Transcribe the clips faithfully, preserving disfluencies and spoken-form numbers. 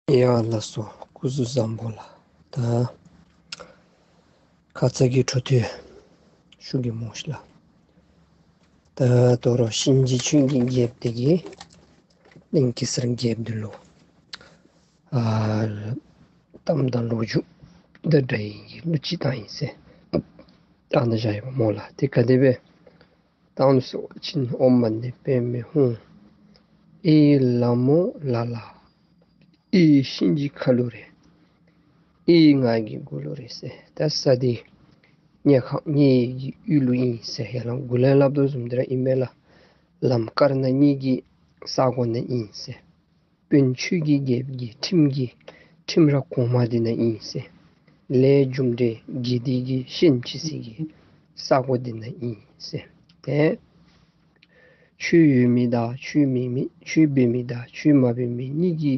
ཡ་ལགས་སོ། སྐུ་གཟུགས་བཟང་པོ་ལགས། ད་ཁ་ཙ་གི་འཕྲོ་མཐུད་ཞུ་གེ་སྨོ་ཤིག་ལགས། ད་དོ་རུང་གཤིན་རྗེ་ཆོས་ཀྱི་རྒྱལཔོ་དེ་གིས་གླིང་གེ་སར་རྒྱལཔོ་འདི་ལུ་ཨ་གཏམ་དང་ལོ་རྒྱུས་དང་སྒྲ་ཡི་གི་གླུ་ཅིག་བཏང་ཡི་ཟེར་བཏང་ད་བཞག་ཡི་པ་སྨོ་ལགས། དེ་ག་དེ་སྦེ་བཏང་ནུག་ཟེར་བ་ཅིན། ཨོཾ་མ་ཎི་པདྨེ་ཧཱུྃ། ཨེ་ལ་མོ་ལ་ལ། ཨེ་གཤིན་རྗེ་ཁ་ལུ་རེ། ཨེ་ང་གི་མགུ་ལུ་རེ་ཟེར། ད་ས་འདི་ཉལ་ཁང་ཉལ་ཡི་གི་ཡུལ་ལུ་ཨིན་ཟེར། ཡར་ལམ་འགོ་ལས་སླབ་དོ་བཟུམ་འདི་ར་ཨིན་པས་ལགས། ལམ་དཀར་ནག་གཉིས་ཀྱི་ས་གོ་ནང་ཨིན་ཟེར། དཔོན་ཆོས་ཀྱི་རྒྱལཔོ་གི་ཁྲིམས་ཀྱི་ཁྲིམས་ར་གོང་མ་འདི་ནང་ཨིན་ཟེར། ལས་རྒྱུ་འབྲས་དགེ་སྡིག་གི་ཤན་འབྱེད་སའི་གི་ས་གོ་འདི་ནང་ཨིན་ཟེར། ཏེ་ཆོས་ཡོད་མི་དང་ཆོས་མེད་མི། ཆོས་འབད་མི་དང་ཆོས་མ་འབད་མི་གཉིས་ཀྱི་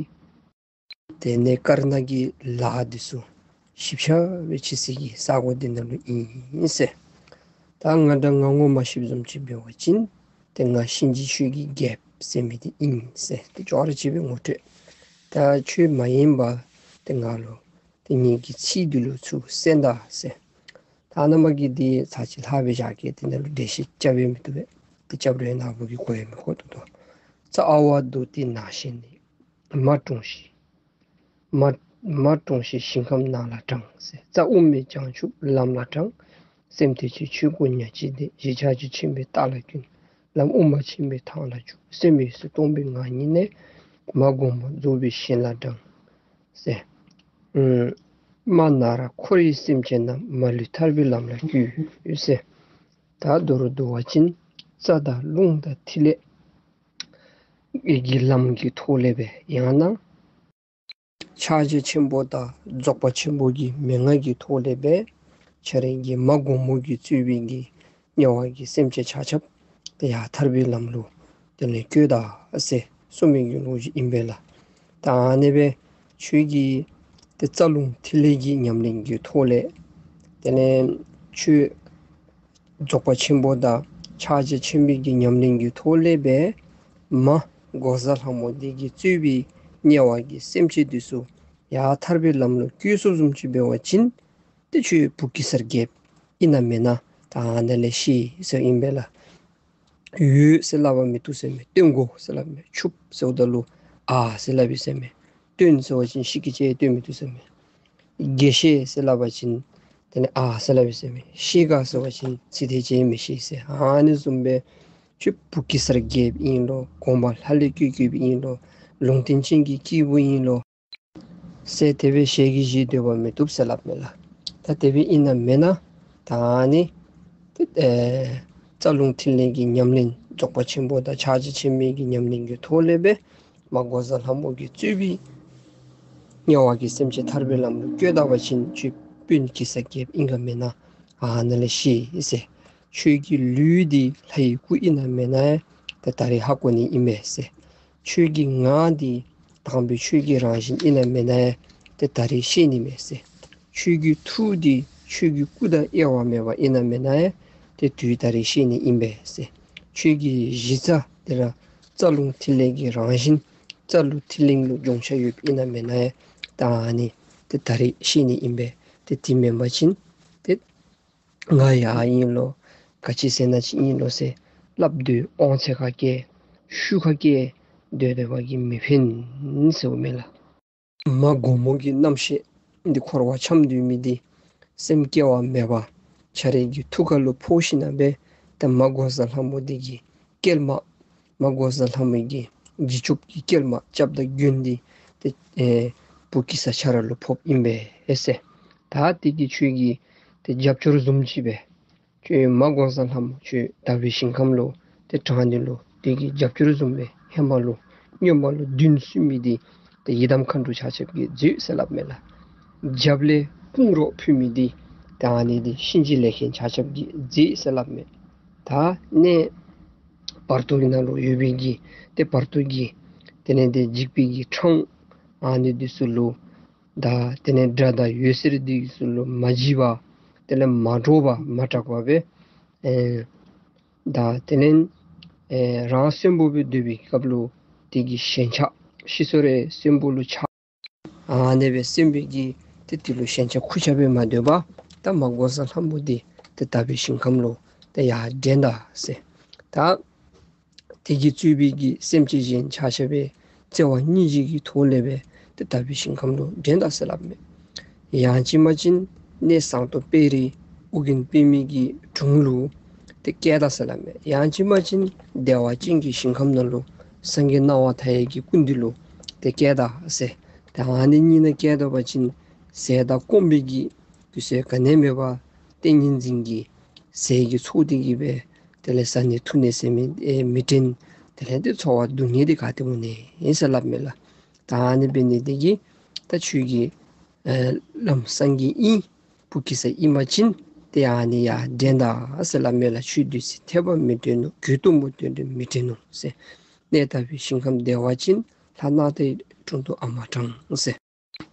དེ་ནས་དཀར་ནག་གི་ལཱ་འདི་ཚུ་ཞིབ་ཆ་སྦེ་འབྱེད་སའི་གི་ས་གོ་འདི་ནང་ལུ་ཨིན་ཟེར། ད་ང་འདྲ་ང་ངོ་མ་ཤེསཔ་བཟུམ་ཅིག་འབད་བ་ཅིན་ཏེ་ང་གཤིན་རྗེ་ཆོས་ཀྱི་རྒྱལཔོ་ཟེར་མི་འདི་ཨིན་ཟེར། ཏེ་ཅོག་ར་གཅིག་སྦེ་ངོ་སྤྲོད། ད་ཁྱོད་མ་ཡེངས་པར་ཏེ་ང་ལུ་ཏེ་ངེ་གི་ཚིག་འདི་ལུ་ཚུར་གསན་ད་ཟེར། ད་ནཱ་མར་གྱི་འདི་ཚར་གཅིག་ལྷག་སྦེ་བཞག་གེ། དེ་ནང་ལུ་འགྲེལ་བཤད་རྐྱབ་ཡང་མི་བཏུབ་པས། ཏེ་རྐྱབ་རུང་ནཱ་བུ་གིས་གོ་ཡང་མི་གོ་དོ་དོ། རྩ་བ་རྡོ་ཏི་ནང་བཞིན་ནི། མ་དཀྲོངས་ཤིག། མ་མ་དཀྲོངས་ཤིག། ཞིང་ཁམས་ནང་ལ་དྲངས་ཟེར། རྩ་དབུ་མའི་བྱང་ཆུབ་ལམ་ལ་དྲངས། སེམས་དེ་ཕྱིར་ཆོས་སྐུ་ཉག་གཅིག་དེ། གཞི་ཕྱག་རྒྱ་ཆེན་པོའི་རྟ་ལ་བཀོན། ལམ་དབུ་མ་ཆེན་པོའི་ཐང་ལ་འཇུག། སེམས་འོད་གསལ་སྟོང་པའི་ངང་ཉིད་ནས། མ་སྒོ་མོ་རྫོགས་པའི་ཞིང་ལ་དྲངས་ཟེར། ཨུམ། མ་ན་ར་འཁོར་བའི་སེམས་ཅན་རྣམས། མ་ལུས་ཐར་པའི་ལམ་ལ་བཀོད་ཟེར། ད་མདོར་བསྡུ་བ་ཅིན་རྩ་དང་རླུང་དང་ཐིག་ལེ་གི་ལམ་གྱི་ཐོག་ལས་སྦེ་ཡང་ན་ཕྱག་རྒྱ་ཆེན་པོ་དང་རྫོགས་པ་ཆེན་པོ་གི་མན་ངག་གི་ཐོག་ལས་སྦེ་ཁྱེད་རང་གི་མ་སྒོ་མོ་གིས་གཙོས་པའི་གི་དམྱལ་བ་གི་སེམས་ཅན་ཆ་ཁྱབ་ཏེ་ཡར་ཐར་པའི་ལམ་ལུ་དེ་ལས་བཀོད་ད་ཟེར་གསུངས་མི་གི་ལོ་རྒྱུས་ཨིན་པས་ལགས། ད་ཨ་ནི་སྦེ་ཁྱོད་ཀྱིས་ཏེ་རྩ་རླུང་ཐིག་ལེ་གི་ཉམས་ལེན་གྱི་ཐོག་ལས་དེ་ལས་ཁྱོད་རྫོགས་པ་ཆེན་པོ་དང་ཕྱག་རྒྱ་ཆེན་པོའི་གི་ཉམས་ལེན་གྱི་ཐོག་ལས་སྦེ་མ་འགོག་བཟའ་ལྷ་མོ་འདི་གིས་གཙོས་པའི་དམྱལ་བ་གི་སེམས་ཅན་འདི་ཚུ་ཡར་ཐར་པའི་ལམ་ལུ་བཀོད་སོངམ་བཟུམ་ཅིག་འབད་བ་ཅིན་ཏེ་ཁྱོད་བུ་གེ་སར་རྒྱལཔོ་ཨིན་ན་མེན་ན་ད་ཨ་ནཱ་ལས་ཤེས་ཟེར་ཨིན་པས་ལགས། ཡོད་ཟེར་སླབ་པ་མི་བཏུབ་ཟེར་མས། སྟོན་དགོ་ཟེར་སླབ་མས། ཆུབ་ཟེརཝ་ད་ལུ་ཨ་ཟེར་སླབ་ཨིན་ཟེར་མས། སྟོན་ཟེར་བ་ཅིན་ཤི་ཀི་ཅིག་སྟོན་མི་བཏུབ་ཟེར་མས། དགེ་བཤེས་ཟེར་སླབ་པ་ཅིན་དེ་ནི་ཨ་ཟེར་སླབ་ཨིན་ཟེར་མས། ཤེས་ག་ཟེར་བ་ཅིན་ཚིག་དེ་ཅིག་མི་ཤེས་ཟེར། ཨ་ནི་བཟུམ་སྦེ་ཁྱོད་བུ་གེ་སར་རྒྱལཔོ་ཨིན་ལོ། གོང་མ་ལྷ་ལས་བཀོད་བཀོདཔ་ཨིན་ལོ། ལུང་བསྟན་ཅན་གྱི་སྐྱེས་བུ་ཨིན་ལོ་ཟེར་དེ་སྦེ་ཞལ་གྱིས་བཞེས་སྡོད་པ་མི་བཏུབ་ཟེར་སླབ་མས་ལགས། ད་དེ་སྦེ་ཨིན་ན་མེན་ན་ད་ཨ་ནི་ཏེ་ཨེ་རྩ་རླུང་ཐིག་ལེ་གི་ཉམས་ལེན་རྫོགས་པ་ཆེན་པོ་དང་ཕྱག་རྒྱ་ཆེན་པོའི་གི་ཉམས་ལེན་གྱི་ཐོག་ལས་སྦེ་མ་འགོག་བཟའ་ལྷ་མོ་གིས་གཙོས་པའི་དམྱལ་བ་གི་སེམས་ཅན་ཐར་པའི་ལམ་ལུ་བཀོད་ད་པ་ཅིན་ཁྱོད་དཔོན་གེ་སར་རྒྱལཔོ་ཨིན་ག་མེན་ན་ཨ་ནཱ་ལས་ཤེས་ཟེར། ཁྱོད་ཀྱི་ལུས་འདི་ལྷའི་སྐུ་ཨིན་ན་མེན་ན་ཡང་ཏེ་ད་རིས་ཧ་གོ་ནི་ཨིན་པས་ཟེར། ཁྱོད་ཀྱི་ངག་འདི་དམ་པའི་ཆོས་ཀྱི་རང་བཞིན་ཨིན་ན་མེན་ན་ཡང་ཏེ་ད་རིས་ཤེས་ནི་མས་ཟེར། ཁྱོད་ཀྱི་ཐུགས་འདི་ཆོས་ཀྱི་སྐུ་དང་དབྱེ་བ་མེད་པ་ཨིན་ན་མེན་ན་ཡང་ཏེ་དུས་ད་རིས་ཤེས་ནི་ཨིན་པས་ཟེར། ཁྱོད་ཀྱི་གཞི་རྩ་འདི་ར་རྩ་རླུང་ཐིག་ལེ་གི་རང་བཞིན་རྩ་རླུང་ཐིག་ལེ་ལུ་སྦྱོང་བྱ་ཡོདཔ་ཨིན་ན་མེན་ན་ཡང་ད་ཨ་ནི་ཏེ་ད་རིས་ཤེས་ནི་ཨིན་པས། ཏེ་དེ་མེན་པ་ཅིན་ཏེ་ང་ཡང་ཨིན་ལོ། ག་ཅི་ཟེར་ན་ཅིག་ཨིན་ལོ་ཟེར་སླབ་སྡོད། དབང་ཚད་ཁར་བཀལ་ཤུགས་ཁར་བཀལ་སྡོད་སྡོད་པ་གིས་མི་ཕན་ཟེརཝ་མས་ལགས། མ་སྒོ་མོ་གི་རྣམ་ཤེས་འདི་འཁོར་བ་འཁྱམས་སྡོད་མི་འདི་སེམས་སྐྱེ་བ་མེད་པར་ཁྱེད་རའི་གི་ཐུགས་ཁ་ལུ་ཕོག་ཞིནམ་ལས་ད་མ་འགོག་བཟའ་ལྷ་མོ་འདི་གི་སྐྱེལ་མ་མ་འགོག་བཟའ་ལྷ་མོ་གི་རྗེས་ཕྱོགས་ཀྱི་སྐྱེལ་མ་སྐྱབས་དང་མགོན་འདི་ཏེ་ཨེ་བུ་གེ་སར་ཁྱེད་ར་ལུ་ཕོགཔ་ཨིན་པས་ཟེར། ད་དེ་གིས་ཁྱོད་ཀྱིས་ཏེ་རྒྱབ་སྐྱོར་བཟུམ་ཅིག་སྦེ་ཁྱོད་མ་འགོག་བཟའ་ལྷ་མོ་ཁྱོད་དག་པའི་ཞིང་ཁམས་ལུ་ཏེ་དྲངས་ནི་ལུ་དེ་གིས་རྒྱབ་སྐྱོར་བཟུམ་སྦེ་ཧེ་མ་ལུ་སྔོན་མ་ལུ་མདུན་བསུ་མི་འདི་ཏེ་ཡི་དམ་མཁའ་འགྲོ་ཆ་ཁྱབ་ཀྱིས་མཛད་ཟེར་སླབ་མས་ལགས། རྒྱབ་ལས་དཔུང་རོགས་ཕུལ་མི་འདི་ད་ཨ་ནི་འདི་གཤིན་རྗེ་ལས་མཁན་ཆ་ཁྱབ་ཀྱིས་མཛད་ཟེར་སླབ་མས། ད་གནས་བར་དོ་གི་ནང་ལུ་ཡོད་པའི་གི་ཏེ་བར་དོ་གི་དེ་ལས་ཏེ་འཇིགས་པའི་གི་འཕྲང་ཨ་ནི་འདི་ཚུ་ལུ་ད་དེ་ལས་དགྲ་དང་འོད་ཟེར་འདི་ཚུ་ལུ་མ་འཇིགས་པར་དེ་ལས་མ་འདྲོག་པར་མ་སྐྲག་པར་སྦེ་ཨེ་ད་དེ་ལས་ཨེ་རང་གསོན་པོ་སྦེ་སྡོད་པའི་སྐབས་ལུ་དེ་གི་ཞེན་ཆགས་ཤི་སོང་རུང་གསོན་པོ་ལུ་ཆགས་ ཨ་ནི་སྦེ་སེམས་པའི་གི་ཏེ་དེ་ལུ་ཞེན་ཆགས་ཁུར་ཆ་སྦེ་མ་སྡོད་པར་ད་མར་འགོག་བཟའ་ལྷ་མོ་འདི་ཏེ་དག་པའི་ཞིང་ཁམས་ལུ་ཏེ་ཡར་འདྲེན་ད་ཟེར། ད་དེ་གིས་གཙོས་པའི་གི་སེམས་ཅན་གཞན་ཆ་ཁྱབ་སྦེ་བརྩེ་བ་སྙིང་རྗེ་གི་ཐོག་ལས་སྦེ་ཏེ་དག་པའི་ཞིང་ཁམས་ལུ་འདྲེན་ད་ཟེར་སླབ་མས། ཡང་ཅིན་མ་ཅིན་གནས་ཟངས་མདོག་དཔལ་རི་ཨོ་རྒྱན་པདྨའི་གི་དྲུང་ལུ་ཏེ་བསྐྱལ་ད་ཟེར་སླབ་མས། ཡང་ཅིན་མ་ཅིན་བདེ་བ་ཅན་གྱི་ཞིང་ཁམས་ནང་ལུ་སངས་རྒྱས་སྣང་བ་མཐའ་ཡས་ཀྱི་སྐུ་མདུན་ལུ་ཏེ་བསྐྱལ་ད་ཟེར། ཏེ་ཨ་ནི་གཉིས་ནང་བསྐྱལ་ད་པ་ཅིན་ཟས་དང་སྐོམ་པའི་གི་དུས་ཚོད་ག་ནི་མེད་པར་ཏིང་ངེ་འཛིན་གྱི་ཟས་ཀྱི་ཚོགས་འདི་གིས་སྦེ་དེ་ལས་བཟའ་ནི་འཐུང་ནི་ཟེར་མི་ཨེ་མི་དྲན། དེ་ལས་ཏེ་ཚོར་བ་སྡུག་བསྔལ་འདི་ག་ཏེ་འོང་ནི་ཨིན་ཟེར་སླབ་མས་ལགས། ད་ཨ་ནི་འབད་ནི་འདི་གིས་ད་ཁྱོད་ཀྱིས་ཨེ་བླམ་སངས་རྒྱས་ཨིན་བུ་སྐྱེ་ས་ཨིན་པ་ཅིན་ཏེ་ཨ་ནི་ཡར་འདྲེན་ད་ཟེར་སླབ་མས་ལགས། ཁྱོད་འདི་ཚེ་ཐེག་པ་མི་འདྲེན་ནོ། གོས་གཏུམ་པོ་སྟོན་ཏེ་མི་དྲན་ནོ་ཟེར། གནས་དག་པའི་ཞིང་ཁམས་བདེ་བ་ཅན། ལྷ་སྣང་མཐའ་ཡས་དྲུང་དུ་ཨ་མ་དྲངས་ཟེར།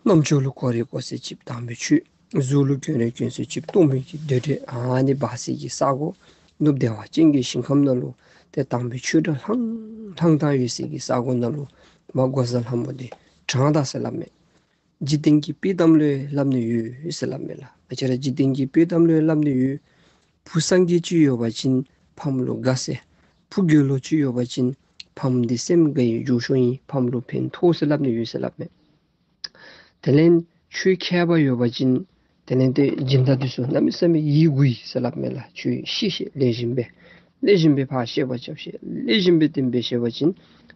རྣམ་ཅོ་ལུ་གོ་རེ་གོ་ས་ཅིག་དམ་པའི་ཆོས། གཟུགས་ལུ་གྱོན་རེ་གྱོན་ས་ཅིག་སྟོང་པའི་གི་འདོད་འདྲེ། ཨ་ནི་འབག་སའི་གི་ས་གོ་ནུབ་བདེ་བ་ཅན་གྱི་ཞིང་ཁམས་ནང་ལུ་ཏེ་དམ་པའི་ཆོས་སྒྲ་ལྷང་ལྷང་དྲགས་ཡོད་སའི་གི་ས་གོ་ནང་ལུ་མར་འགོག་བཟའ་ལྷ་མོ་འདི་དྲངས་ད་ཟེར་སླབ་མས། འཇིག་རྟེན་གྱི་དཔེ་གཏམ་ལུ་ཡང་སླབ་ནི་ཡོད་ཟེར་སླབ་མས་ལགས། ང་བཅས་ར་འཇིག་རྟེན་གྱི་དཔེ་གཏམ་ལུ་ཡང་སླབ་ནི་ཡོད། བུ་སངས་རྒྱས་ཅིག་ཡོད་པ་ཅིན་ཕམ་ལུ་དགའ་ཟེར། བུ་དགེ་སློང་ཅིག་ཡོད་པ་ཅིན་ཕམ་འདི་སེམས་དགའ་བའི་རྒྱུ་ཤོང་ཨིན། ཕམ་ལུ་ཕན་ཐོགས་ཟེར་སླབ་ནི་ཡོད་ཟེར་སླབ་མས། དེ་ལས་ཆོས་མཁས་པ་ཡོད་པ་ཅིན་དེ་ལས་ཏེ་སྦྱིན་བདག་འདི་ཚུ་གནམ་མེད་ས་མེད་ཡིད་མགུ་ཡི་ཟེར་སླབ་མས་ལགས། ཆོས་ཤེས་ཤེས་ལེགས་ཤོམ་སྦེ་ལེགས་ཤོམ་སྦེ་ཕར་བཤད་པ་རྐྱབ་ཤེས་ལེགས་ཤོམ་སྦེ་བསྟན་པའི་བཤད་པ་ཅིན་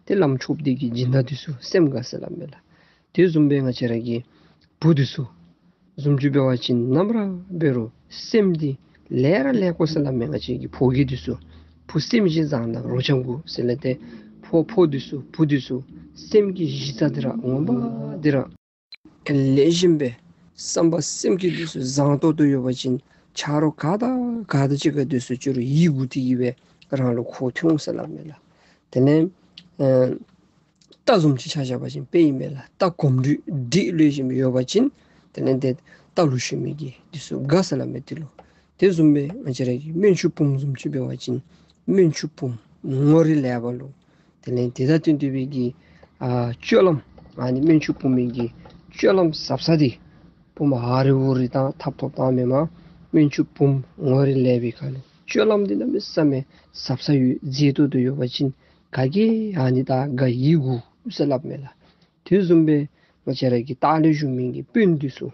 ཏེ་བླམ་ཆོསཔ་འདི་གི་སྦྱིན་བདག་འདི་ཚུ་སེམས་དགའ་ཟེར་སླབ་མས་ལགས། དེ་བཟུམ་སྦེ་ང་བཅས་ར་གི་བུ་འདི་ཚུ་བཟུམ་ཅིག་འབད་བ་ཅིན་ནམ་ར་འབད་རུང་སེམས་འདི་ལེགས་ར་ལེགས་དགོ་ཟེར་སླབ་མས། ང་བཅས་ཀྱི་ཕོ་རྒྱས་འདི་ཚུ་བུ་སེམས་ཅན་བཟང་དང་རོ་ཆང་དགོ་ཟེར་སླབ་སྟེ་ཕོ་ཕོ་འདི་ཚུ་བུ་འདི་ཚུ་སེམས་ཀྱི་གཞི་རྩ་འདི་ར་ངོ་མ་འདི་ར་ལེགས་ཤོམ་སྦེ་བསམ་པ་སེམས་བསྐྱེད་འདི་ཚུ་བཟང་ཏོག་ཏོ་ཡོད་པ་ཅིན་ཆ་རོགས་ག་དང་ག་དང་གཅིག་ཁར་འདི་ཚུ་ཅིག་རུང་ཡིད་མགུ་སྟེ་གི་སྦེ་རང་ལུ་ཁོ་ཐོན་འོང་ཟེར་སླབ་མས་ལགས། དེ་ལས་ཨེ་རྟ་བཟུམ་ཅིག་ཆ་བཞག་པ་ཅིན་དཔེ་ཨིན་མས་ལགས། རྟ་གོམ་འགྲོས་འགྲིག་ལེགས་ཤོམ་ཡོད་པ་ཅིན་དེ་ལས་ཏེ་རྟ་ལུ་ཞོན་མི་གི་འདི་ཚུ་དགའ་ཟེར་སླབ་མས། དེ་ལུ་དེ་བཟུམ་སྦེ་ང་བཅས་ར་གི་སྨན་ཆུང་བུམོ་བཟུམ་ཅིག་འབད་བ་ཅིན་སྨན་ཆུང་བུམོ་ངོ་རིས་ལེགས་པ་ལུ་དེ་ལས་དེ་དང་བསྟུན་ཏེ་སྦེ་གི་ཨ་སྤྱོད་ལམ་ཨ་ནི་སྨན་ཆུང་བུམོ་མི་གི་སྤྱོད་ལམ་ཟབ་ས་འདི་བུམོ་ཨ་རི་ཨུ་རི་དང་ཐབ་ཐོབ་དང་མེན་པར་སྨན་ཆུང་བུམོ་ངོ་རིས་ལེགས་པའི་ཁར་ལུ་སྤྱོད་ལམ་འདི་གནམ་མེད་ས་མེད་ཟབ་ས་ཡོད་མཛེས་ཏོག་ཏོ་ཡོད་པ་ཅིན་ག་གིས་ཨ་ནི་དང་ག་ཡིད་མགུ་ཟེར་སླབ་མས་ལགས། དེ་བཟུམ་སྦེ་ང་བཅས་ར་གི་ལྟག་ལས་བཞུགས་མི་གི་དཔོན་འདི་ཚུ་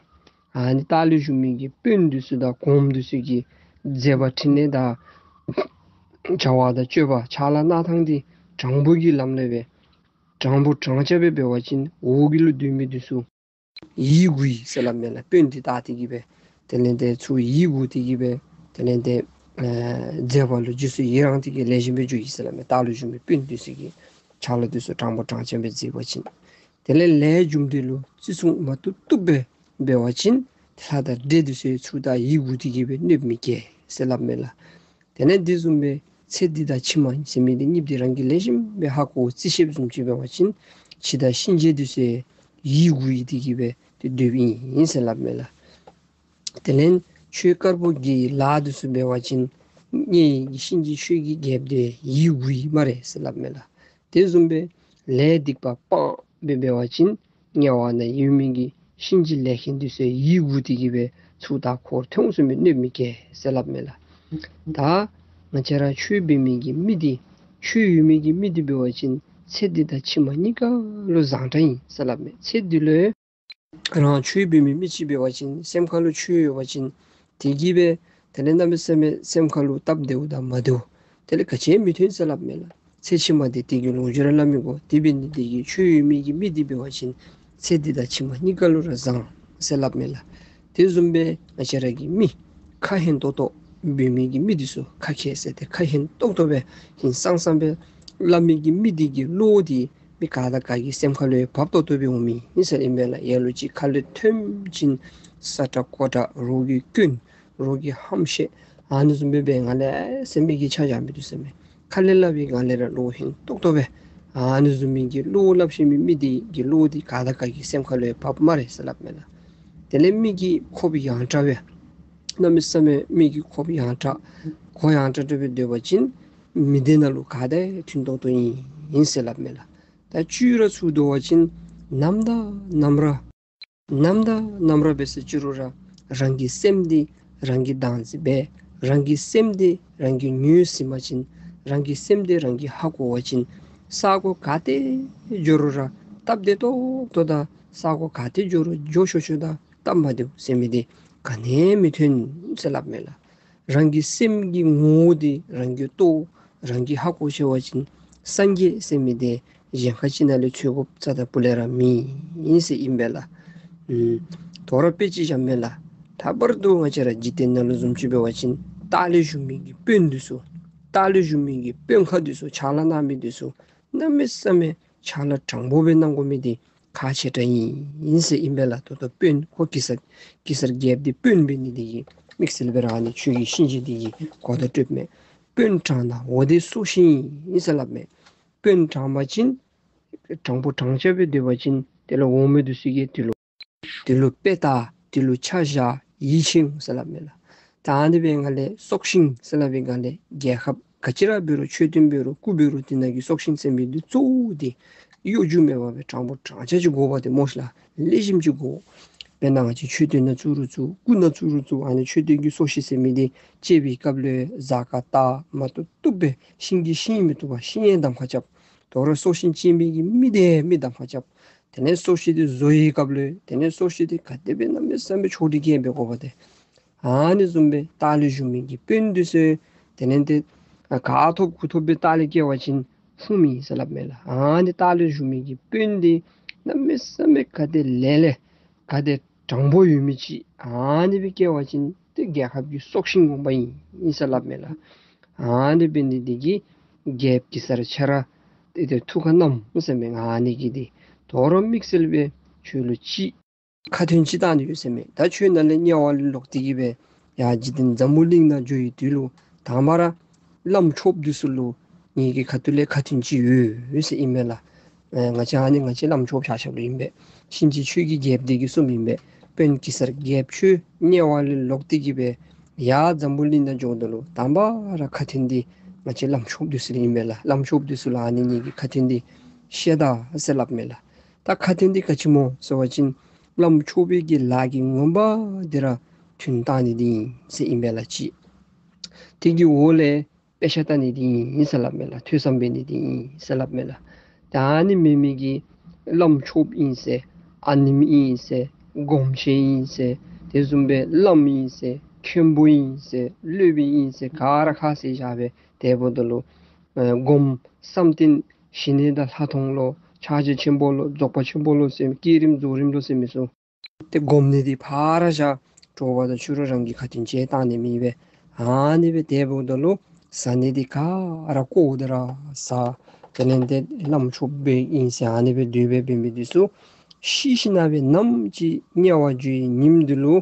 ཨ་ནི་ལྟག་ལས་བཞུགས་མི་གི་དཔོན་འདི་ཚུ་དང་གོངམ་འདི་ཚུ་གི་མཛད་པ་འཕྲིན་ལས་དང་བྱ་བ་དང་སྤྱོད་པ་ཕྱག་ལཱ་གནང་ཐངས་འདི་དྲང་པོ་གི་ལམ་ལས་སྦེ་དྲང་པོ་དྲང་ཆ་སྦེ་འབད་བ་ཅིན་འོག་གི་ལུ་སྡོད་མི་འདི་ཚུ་ཡིད་མགུ་ཡི་ཟེར་སླབ་མས་ལགས། དཔོན་འདི་ལྟ་སྟེ་གི་སྦེ་དེ་ལས་ཏེ་ཚུར་ཡིད་མགུ་སྟེ་གི་སྦེ་དེ་ལས་ཏེ་ཨེ་མཛད་པ་ལུ་རྗེས་སུ་ཡི་རང་སྟེ་གི་ལེགས་ཤོམ་སྦེ་འགྱོ་ཡི་ཟེར་སླབ་མས། ལྟག་ལུ་བཞུགས་མི་དཔོན་འདི་ཚུ་གི་ཕྱག་ལཱ་འདི་ཚུ་དྲང་པོ་དྲང་ཆ་སྦེ་མཛད་པ་ཅིན་དེ་ལས་ལས་རྒྱུ་འབྲས་ལུ་བརྩི་སྲུང་མ་བཏུབ་བཏུབ་སྦེ་འབད་བ་ཅིན་ལྷ་དང་འདྲེ་འདི་ཚུ་ཚུར་ད་ཡིད་མགུ་སྟེ་གི་སྦེ་གནོདཔ་མི་བཀལ་ཟེར་སླབ་མས་ལགས། དེ་ལས་དེ་བཟུམ་སྦེ་ཚེ་འདི་དང་ཕྱི་མ་ཟེར་མི་འདི་གཉིས་འདི་རང་གིས་ལེགས་ཤོམ་སྦེ་ཧ་གོ་རྩིས་ཤེསཔ་བཟུམ་ཅིག་འབད་བ་ཅིན་ཕྱི་དང་གཤིན་རྗེ་འདི་ཚུ་ཡིད་མགུ་ཡི་སྟེ་གི་སྦེ་ཏེ་སྡོདཔ་ཨིན་ཟེར་སླབ་མས་ལགས། དེ་ལས་ཆོས་དཀར་པོ་གི་ལཱ་འདི་ཚུ་འབད་བ་ཅིན་དམྱལ་གྱི་གཤིན་རྗེ་ཆོས་ཀྱི་རྒྱལཔོ་འདི་ཡིད་མགུ་ཡི་སྨ་རེ་ཟེར་སླབ་མས་ལགས། དེ་བཟུམ་སྦེ་ལས་སྡིག་པ་སྤངས་སྦེ་འབད་བ་ཅིན་དམྱལ་བ་ནང་ཡོད་མི་གི་གཤིན་རྗེ་ལས་མཁན་འདི་ཚུ་ཡིད་མགུ་སྟེ་གི་སྦེ་ཚུར་ད་ཁོ་ཐོན་འོང་ཟེར་མི་གནོདཔ་མི་བཀལ་ཟེར་སླབ་མས་ལགས། ད་ང་བཅས་ར་ཆོས་འབད་མི་གི་མི་འདི་ཆོས་ཡོད་མི་གི་མི་འདི་འབད་བ་ཅིན་ཚེ་འདི་དང་ཕྱི་མ་གཉིས་ཀ་ལུ་བཟང་དྲགས་ཨིན་ཟེར་སླབ་མས། ཚེ་འདི་ལུ་རང་ཆོས་འབད་མི་མི་ཅིག་འབད་བ་ཅིན་སེམས་ཁ་ལུ་ཆོས་ཡོད་པ་ཅིན་དེ་གིས་སྦེ་དེ་ལས་གནམ་མེད་ས་མེད་སེམས་ཁ་ལུ་སྟབས་བདེཝ་དང་མ་བདེཝ་དེ་ལས་ག་ཅི་མི་ཐོན་ཟེར་སླབ་མས་ལགས། ཚེ་ཕྱི་མ་འདི་དེ་གི་ལོ་རྒྱུས་ར་སླབ་མི་དགོ། དེ་འབད་ནི་དེ་གིས་ཆོས་ཡོད་མི་གི་མི་འདི་འབད་བ་ཅིན་ཚེ་འདི་དང་ཕྱི་མ་གཉིས་ཀ་ལུ་ར་བཟང་ཟེར་སླབ་མས་ལགས། དེ་བཟུམ་སྦེ་ང་བཅས་ར་གི་མི་ཁ་ཧན་ཏོག་ཏོ་འབད་མི་གི་མི་འདི་ཚུ་ཁ་མཁས་ཟེར་ཏེ་ཁ་ཧན་ཏོག་ཏོ་སྦེ་ཧིང་སངས་སངས་སྦེ་སླབ་མི་གི་མི་འདི་གི་བློ་འདི་མི་ག་དང་ག་གི་སེམས་ཁ་ལུ་ཡང་བབ་ཏོག་ཏོ་སྦེ་འོང་མི་ཨིན་ཟེར་ཨིན་པས་ལགས། ལ་ལུ་ཅིག་ཁ་ལས་ཐོནམ་ཅིག་ས་ཁྲ་ཀོ་ཁྲ་རོགས་ཀྱི་སྐྱོན་རོགས་ཀྱི་ཧམ་བཤད་ཨ་ནི་བཟུམ་སྦེ་འབད་ང་ལས་ཟེར་མི་གི་ཆ་བཞག་མི་འདུག་ཟེར་མས། ཁ་ལས་སླབ་པའི་སྒང་ལས་ར་བློ་ཧན་ཏོག་ཏོ་སྦེ་ཨ་ནི་བཟུམ་མའི་གི་བློ་སླབ་ཤེས་མི་མི་འདི་གི་བློ་འདི་ག་དང་ག་གི་སེམས་ཁ་ལུ་ཡང་བབ་སྨ་རེ་ཟེར་སླབ་མས་ལགས། དེ་ལས་མི་གི་ཁོག་པ་ཡང་དྲགས་སྦེ་གནམ་མེད་ས་མེད་མི་གི་ཁོག་པ་ཡང་དྲགས་གོ་ཡང་དྲགས་དྲགས་སྦེ་སྡོད་པ་ཅིན་མི་སྡེ་ནང་ལུ་ག་དང་མཐུན་ཏོག་ཏོ་ཨིན་ཨིན་ཟེར་སླབ་མས་ལགས། ད་བཅུད་ར་ཚུར་བསྡུ་བ་ཅིན་ནམ་དང་ནམ་ར་ ནམ་དང་ནམ་ར་འབད་ཟེར་ཅི་རུང་ར་རང་གི་སེམས་འདི་རང་གིས་བདག་འཛིན་འབད། རང་གི་སེམས་འདི་རང་གིས་ངོས་ཟིན་པ་ཅིན། རང་གི་སེམས་འདི་རང་གིས་ཧ་གོ་བ་ཅིན། ས་གོ་ག་ཏེ་འགྱོ་རུང་ར་སྟབས་བདེ་ཏོག་ཏོ་དང་ས་གོ་ག་ཏེ་འགྱོ་རུང་འགྱོ་ཆོག་ཆོག་དང་སྟབས་མ་བདེཝ་ཟེར་མི་འདི་ག་ནི་ཡང་མི་ཐོན་ཟེར་སླབ་མས་ལགས། རང་གི་སེམས་ཀྱི་ངོ་བོ་འདི་རང་གིས་རྟོགས། རང་གིས་ཧ་གོ་ཤེས་པ་ཅིན་སངས་རྒྱས་ཟེར་མི་འདི་གཞན་ཁ་ཅིག་ནང་ལས་འཚོལ་དགོཔ་རྩ་དང་སྤུ་ལས་ར་མེད་ཟེར་ཨིན་པས་ལགས། ཨུམ། དོ་རུང་དཔེ་ཅིག་བཞག་མས་ལགས། ད་བར་དུ་ང་བཅས་ར་འཇིག་རྟེན་ནང་ལུ་བཟུམ་ཅིག་འབད་བ་ཅིན་ལྟག་ལས་བཞུགས་མི་གི་དཔོན་འདི་ཚུ། ལྟག་ལས་བཞུགས་མི་གི་དཔོན་ཁག་འདི་ཚུ་ཕྱག་ལཱ་གནང་མི་འདི་ཚུ་གནམ་མེད་ས་མེད་ཕྱག་ལཱ་དྲང་པོ་སྦེ་གནང་དགོ་མི་འདི་ཁག་ཆེ་དྲགས་ཨིན་ཟེར་ཨིན་པས་ལགས། ད་ལྟོ་དཔོན་ཁོ་གེ་སར་གེ་སར་རྒྱལཔོ་འདི་དཔོན་འབད་ནི་འདི་གིས་དམིགས་བསལ་སྦེ་ར་ཨ་ནི་ཆོས་ཀྱི་གཤིན་རྗེ་འདི་གིས་གོ་བརྡ་སྤྲོདཔ་མས། དཔོན་དྲང་ན་འོ་དེ་སྲོག་ཤིང་ཨིན་ཟེར་སླབ་མས། དཔོན་དྲང་པ་ཅིན་དྲང་པོ་དྲང་ཅག་སྦེ་སྡོད་པ་ཅིན་དེ་ལས་འོག་མི་འདི་ཚུ་གིས་དེ་ལུ་དེ་ལུ་དཔེ་ལྟ། དེ་ལུ་ཆ་བཞག། ཡིད་ཆེས་འོང་ཟེར་སླབ་མས་ལགས། ད་ཨ་ནི་འབད་བའི་སྒང་ལས་སྲོག་ཤིང་ཟེར་སླབ་པའི་སྒང་ལས་རྒྱལ་ཁབ་ག་ཅི་ར་འབད་རུང་མཆོད་རྟེན་འབད་རུང་སྐུ་འབད་རུང་དེ་ནང་གི་སྲོག་ཤིང་ཟེར་མི་འདི་གཙོ་བོ་འདི་གཡོ་སྒྱུ་མེད་པ་སྦེ་དྲང་པོ་དྲང་ཅག་ཅིག་དགོ་པས་ཏེ་སྨོ་ཤི་ལགས། ལེགས་ཤོམ་ཅིག་དགོ། དཔེར་ན་ང་བཅས་མཆོད་རྟེན་ནང་བཙུགས་རུང་བཙུགས། སྐུ་ནང་བཙུགས་རུང་བཙུགས། ཨ་ནི་མཆོད་རྟེན་གྱི་སྲོག་ཤིང་ཟེར་མི་འདི་བཅད་པའི་སྐབས་ལུ་གཟའ་སྐར་བལྟ། མ་བཏུབ་བཏུབ་སྦེ་ཤིང་གི་ཤིང་མི་བཏུབ་པར་ཤིང་ཡང་གདམ་ཁ་རྐྱབ། དོ་རུང་སྲོག་ཤིང་བཅད་མི་གི་མི་དེ་མི་གདམ་ཁ་རྐྱབ། དེ་ལས་སྲོག་ཤིང་འདི་བཟོ་བའི་སྐབས་ལུ་དེ་ལས་སྲོག་ཤིང་འདི་ག་དེ་སྦེ་གནམ་མེད་ས་མེད་ཕྱོགས་སྒྲིག་འབད་དགོ་པས་ཏེ། ཨ་ནི་བཟུམ་སྦེ་ལྟག་ལས་བཞུགས་མི་གི་དཔོན་འདི་ཚུ་དེ་ལས་འདི་ག་ཐོབ་གུ་ཐོབ་སྦེ་ལྟག་ལས་བཀལ་བ་ཅིན་ལྷུང་མི་ཨིན་ཟེར་སླབ་མས་ལགས། ཨ་ནི་ལྟག་ལས་བཞུགས་མི་གི་དཔོན་འདི་གནམ་མེད་ས་མེད་ག་དེ་ལེགས་ལེགས་ག་དེ་དྲང་པོ་ཡོད་མི་ཅིག་ཨ་ནི་སྦེ་བཀལ་བ་ཅིན་ཏེ་རྒྱལ་ཁབ་ཀྱི་སྲོག་ཤིང་ངོ་མ་ཨིན་ཨིན་ཟེར་སླབ་མས་ལགས། ཨ་ནི་འབད་ནི་འདི་གིས་རྒྱལཔོ་གེ་སར་ཁྱོད་ར་ཏེ་ཏེ་ཐུགས་ཁར་བསྣམས་ཟེར་མས། ཨ་ནི་གི་འདི་དོ་རུང་དམིགས་བསལ་སྦེ་ཁྱོད་ལུ་ཅིག་ཁ་ཏོན་ཅིག་བཏང་ནི་ཡོད་ཟེར་མས། ད་ཁྱོད་ནཱ་ལས་དམྱལ་བ་ལས་ལོག་སྟེ་གི་སྦེ་ཡར་འཇིག་རྟེན་འཛམ་བུ་གླིང་ནང་འགྱོ་བའི་དུས་ལུ་དང་པ་ར་བླམ་ཆོསཔ་འདི་ཚུ་ལུ་ངེ་གི་ཁ་ཐུག་ལས་ཁ་ཏོན་ཅིག་ཡོད་ཟེར་ཨིན་མས་ལགས། ཨེ་ང་བཅས་ཨ་ནི་ང་བཅས་བླམ་ཆོསཔ་ཆ་ཁྱབ་ལུ་ཨིན་པས། གཤིན་རྗེ་ཆོས་ཀྱི་རྒྱལཔོ་འདི་གིས་གསུངམ་ཨིན་པས། དཔོན་གེ་སར་རྒྱལཔོ་ཁྱོད་དམྱལ་བ་ལས་ལོག་སྟེ་གི་སྦེ་ཡར་འཛམ་བུ་གླིང་ནང་འགྱོཝ་ད་ལུ་དང་པ་ར་ཁ་ཏོན་འདི་ང་བཅས་བླམ་ཆོསཔ་འདི་ཚུ་ལུ་ཨིན་མས་ལགས། བླམ་ཆོསཔ་འདི་ཚུ་ལུ་ཨ་ནི་ངེ་གི་ཁ་ཏོན་འདི་བཤད་ད་ཟེར་སླབ་མས་ལགས། ད་ཁ་ཏོན་འདི་ག་ཅི་སྨོ་ཟེར་བ་ཅིན་བླམ་ཆོསཔ་གི་ལཱ་གི་ངོ་མ་འདི་ར་ཐུན་བཏང་ནི་འདི་ཨིན་ཟེར་ཨིན་མས་ལགས་ཅིག། དེ་གི་འོག་ལས་དཔེ་ཆ་ལྟ་ནི་འདི་ཨིན་ཟེར་སླབ་མས་ལགས། ཐོས་བསམ་འབད་ནི་འདི་ཨིན་ཟེར་སླབ་མས་ལགས། ད་ཨ་ནི་མེན་མི་གི་བླམ་ཆོསཔ་ཨིན་ཟེར་ཨ་ནེམོ་ཨིན་ཟེར་སྒོམ་ཆེན་ཨིན་ཟེར་དེ་བཟུམ་སྦེ་བླམ་ཨིན་ཟེར་མཁན་པོ་ཨིན་ཟེར་སློབ་དཔོན་ཨིན་ཟེར་ག་ར་ཁ་བཟེད་བཞག་སྦེ་དེ་འབདཝ་ད་ལུ་ཨེ་སྒོམ་བསམ་གཏན་ཞི་གནས་དང་ལྷག་མཐོང་ལོ་ཕྱག་རྒྱ་ཆེན་པོ་ལོ་རྫོགས་པ་ཆེན་པོ་ལོ་ཟེར་བསྐྱེད་རིམ་རྫོགས་རིམ་ལོ་ཟེར་མི་ཚུ་ཏེ་སྒོམ་ནི་འདི་ཕར་བཞག། དྲོ་པ་དང་ཕྱི་རུ་རང་གི་ཁ་ཏོན་ཅིག་བཏང་ནི་མེད་པས། ཨ་ནི་སྦེ་དེ་འབདཝ་ད་ལུ་བཟའ་ནི་འདི་ག་ར་དཀོར་འདི་ར་བཟའ། དེ་ལས་འདི་བླམ་ཆོསཔ་སྦེ་ཨིན་ཟེར་ཨ་ནི་སྦེ་སྡོད་སྦེ་འབད་མི་འདི་ཚུ་ཤི་ཞིནམ་ལས་ནམ་ཅིག་དམྱལ་བ་འགྱོ་བའི་ཉིནམ་འདི་ལུ་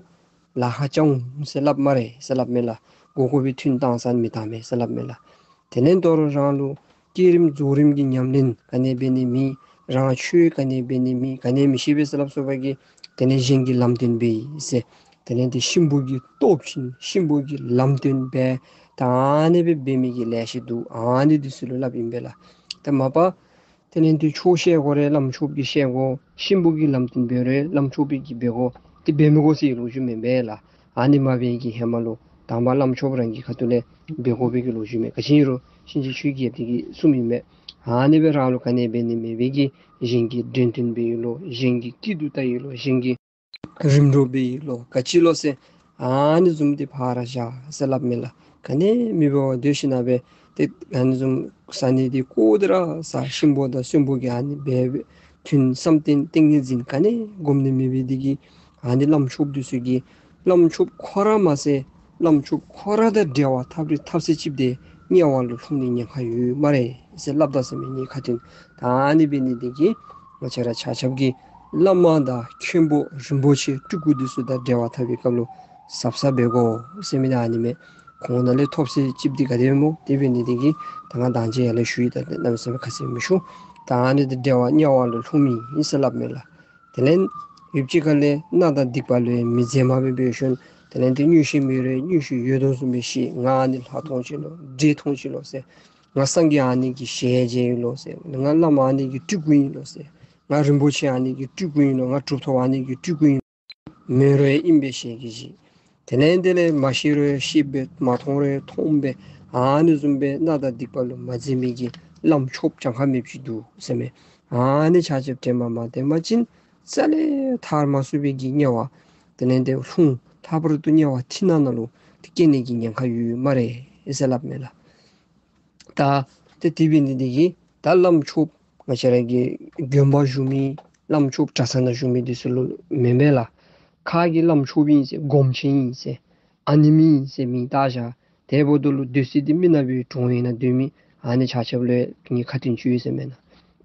ལཱ་ཁག་རྐྱབ་འོང་ཟེར་སླབ་སྨ་རེ་ཟེར་སླབ་མས་ལགས། དགོ་དགོ་པའི་ཐུན་བཏང་ས་མི་བཏང་མས་ཟེར་སླབ་མས་ལགས། དེ་ལས་དོ་རུང་རང་ལུ་བསྐྱེད་རིམ་རྫོགས་རིམ་གྱི་ཉམས་ལེན་ག་ནི་འབད་ནི་མེད། རང་ཆོས་ག་ནི་འབད་ནི་མེད། ག་ནི་མི་ཤེས་པས་ཟེར་སླབ་སོང་པ་གིས་དེ་ལས་གཞན་གྱི་ལམ་སྟོན་འབད་ཡི་ཟེར། དེ་ལས་འདི་གཤིན་པོ་གི་སྟོབས་ཅན་གཤིན་པོ་གི་ལམ་སྟོན་འབད། ད་ཨ་ནི་སྦེ་འབད་མི་གི་ལེ་ཤ་འདུག། ཨ་ནི་འདི་ཚུ་ལུ་སླབ་ཨིན་པས་ལགས། ད་མ་པ་དེ་ལས་འདི་ཆོས་བཤད་དགོ་རུང་བླམ་ཆོསཔ་གིས་བཤད་དགོ། གཤིན་པོ་གི་ལམ་སྟོན་འབད་རུང་བླམ་ཆོསཔ་གིས་འབད་དགོ། དེ་འབད་མི་དགོ་ཟེར་ལོ་རྒྱུས་མེན་པས་ལགས། ཨ་ནི་མ་འབད་གི་ཧེ་མ་ལུ་དང་པ་བླམ་ཆོསཔ་རང་གི་ཁ་ཐུག་ལས་འབད་དགོ་པའི་གི་ལོ་རྒྱུས་མས། ག་ཅི་ཨིན་རུང་གཤིན་རྗེ་ཆོས་རྒྱལཔོ་འདི་གིས་གསུངམ་ཨིན་མས། ཨ་ནི་སྦེ་རང་ལུ་ག་ནི་འབད་ནི་མེད་པའི་གི་གཞན་གྱི་འདྲེན་སྟོན་འབད་ཡི་ལོ། གཞན་གྱི་སྐྱིད་སྡུག་བལྟ་ཡི་ལོ། གཞན་གྱི་རིམ་གྲོ་འབད་ཡི་ལོ། ག་ཅི་ལོ་ཟེར་ཨ་ནི་བཟུམ་འདི་ཕར་བཞག་ཟེར་སླབ་མས་ལགས། ག་ནི་མེད་པར་སྡོད་ཞིནམ་ལས་ཏེ་ཨ་ནི་བཟུམ་བཟའ་ནི་འདི་དཀོར་འདི་ར་བཟའ། གཤིན་པོ་དང་གསོན་པོ་གི་ཨ་ནི་འབད་འབད་ཐུན་བསམ་གཏན་ཏིང་ངེ་འཛིན་ག་ནི་སྒོམ་ནི་མེད་པའི་འདི་གིས་ཨ་ནི་བླམ་ཆོསཔ་འདི་ཚུ་གིས་བླམ་ཆོསཔ་ཁོ་ར་མ་ཚད་བླམ་ཆོསཔ་ཁོ་ར་དང་འབྲེལ་བ་འཐབ་རི་འཐབ་ས་ཅིག་འབད་དེ་དམྱལ་བ་ལུ་ལྷུང་ནི་ཉེན་ཁ་ཡོད་སྨ་རེ་ཟེར་སླབ་ད་ཟེར་མས་ངེའི་ཁ་ཏོན། ད་ཨ་ནི་འབད་ནི་འདི་གིས་ང་བཅས་ར་ཆ་ཁྱབ་ཀྱིས་བླ་མ་དང་མཁན་པོ་རིན་པོ་ཆེ་སྤྲུལ་སྐུ་འདི་ཚུ་དང་འབྲེལ་བ་འཐབ་པའི་སྐབས་ལུ་ཟབ་ཟབ་འབད་དགོ་ཟེར་མི་འདི་ཨ་ནི་མས། ཁོང་ནང་ལས་ཐོབ་ས་ཅིག་འདི་ག་དེ་སྨོ། དེ་འབད་ནི་འདི་གིས་ད་ང་དང་ཅིག་ཡར་ལས་ཞུ་ཡི། ད་གནམ་མེད་ས་མེད་ཁ་གསལ་མི་ཞུ། ད་ཨ་ནི་འདི་འབྲེལ་བ་དམྱལ་བ་ལུ་ལྷུང་མི་ཨིན་ཟེར་སླབ་མས་ལགས། དེ་ལས་ཡུདཔ་ཅིག་ཁ་ལས་མནའ་དང་སྡིག་པ་ལུ་མི་འཛེམ་པར་སྦེ་འབད་ཞིནམ་དེ་ལས་འདི་མངོན་ཤེས་མེད་རུང་མངོན་ཤེས་ཡོད་དོ་བཟུམ་སྦེ་ཤེས། ང་ཨ་ནི་ལྷ་མཐོང་ཅི་ལོ། འདྲེ་མཐོང་ཅི་ལོ་ཟེར། ང་སངས་རྒྱས་ཨ་ནི་གི་ཞལ་མཇལ་ཡི་ལོ་ཟེར། ང་བླ་མ་ཨ་ནི་གི་སྤྲུལ་སྐུ་ཨིན་ལོ་ཟེར། ང་རིན་པོ་ཆེ་ཨ་ནི་གི་སྤྲུལ་སྐུ་ཨིན་ལོ། ང་གྲུབ་ཐོབ་ཨ་ནི་གི་སྤྲུལ་སྐུ་ཨིན། མེན་རུང་ཨིན་པས་ཞལ་གྱིས་བཞེས། དེ་ལས་དེ་ལས་མ་ཤེས་རུང་ཤེས་པས། མ་མཐོང་རུང་མཐོང་པས། ཨ་ནི་བཟུམ་སྦེ་མནའ་དང་སྡིག་པ་ལུ་མ་འཛེམ་མི་གི་བླམ་ཆོསཔ་གྱངས་ཁ་མེདཔ་ཅིག་འདུག་ཟེར་མས། ཨ་ནི་ཆ་ཁྱབ་དྲན་པ་མ་བཏང་པ་ཅིན་རྩ་ལས་ཐར་མ་ཚུགས་པའི་གི་དམྱལ་བ། དེ་ལས་དེ་ལྷུང་ཐར་པ་རུ་དུ་དམྱལ་བ་ཐིག་ནག་ནང་ལུ་དེ་སྐྱེ་ནི་གི་ཉེན་ཁ་ཡོད་སྨ་རེ་ཟེར་སླབ་མས་ལགས། ད་ཏེ་དེ་འབད་ནི་འདི་གིས་ད་བླམ་ཆོསཔ་ང་བཅས་ར་གི་དགོན་པ་བཞུགས་མི་བླམ་ཆོསཔ་གྲྭ་ཚང་ནང་བཞུགས་མི་འདི་ཚུ་ལུ་མེན་པས་ལགས། ཁ་གི་བླམ་ཆོསཔ་ཨིན་ཟེར་སྒོམ་ཆེན་ཨིན་ཟེར་ཨ་ནེམོ་ཨིན་ཟེར་མིང་བཏགས་བཞག། དེ་འབདཝ་ད་ལུ་སྡོད་ས་འདི་མི་ནག་པའི་གྲོང་ཡུལ་ནང་སྡོད་མི་ཨ་ནི་ཆ་ཁྱབ་ལུ་ངེའི་ཁ་ཏོན་ཅིག་ཡོད་ཟེར་མས་ན།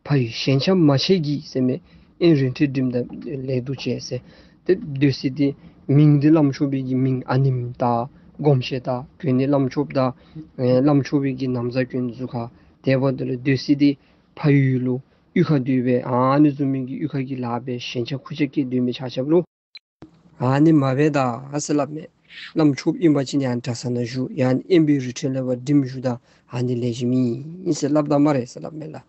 ཕ་ཡུལ་ཞེན་ཆགས་མ་བྱེད་ཀྱིས་ཟེར་མས། ཨེ་རིན་བྲལ་འགྲིམ་དང་ལེགས་འདུག་བྱས་ཟེར། ཏེ་སྡོད་ས་འདི་མིང་འདི་བླམ་ཆོསཔ་གི་མིང་ཨ་ནེམོ་བཏགས། སྒོམ་ཆེན་བཏགས། གྱོན་ནི་བླམ་ཆོསཔ་དང་ཨེ་བླམ་ཆོསཔ་གི་ན་བཟའ་གྱོན་གཟུགས་ཁར། དེ་འབདཝ་ད་ལུ་སྡོད་ས་འདི་ཕ་ཡུལ་ལུ་གཡུས་ཁར་སྡོད་སྦེ་ཨ་ནི་བཟུམ་མའི་གི་གཡུས་ཁ་གི་ལཱ་འབད་ཞེན་ཆགས་ཁུར་ཆ་བསྐྱེད་སྡོད་མི་ཆ་ཁྱབ་ལུ་ཨ་ནི་མ་འབད་ད་ཟེར་སླབ་མས། བླམ་ཆོསཔ་ཨིན་པ་ཅིན་ཡང་གྲྭ་ཚང་ནང་བཞུགས། ཡང་དབེན་པའི་རི་ཁྲོད་ལས་ཕར་འགྲིམ་བཞུགས་ད་ཨ་ནི་ལེགས་ཤོམ་ཨིན་ཟེར་སླབ་ད་སྨ་རེ་ཟེར་སླབ་མས་ལགས།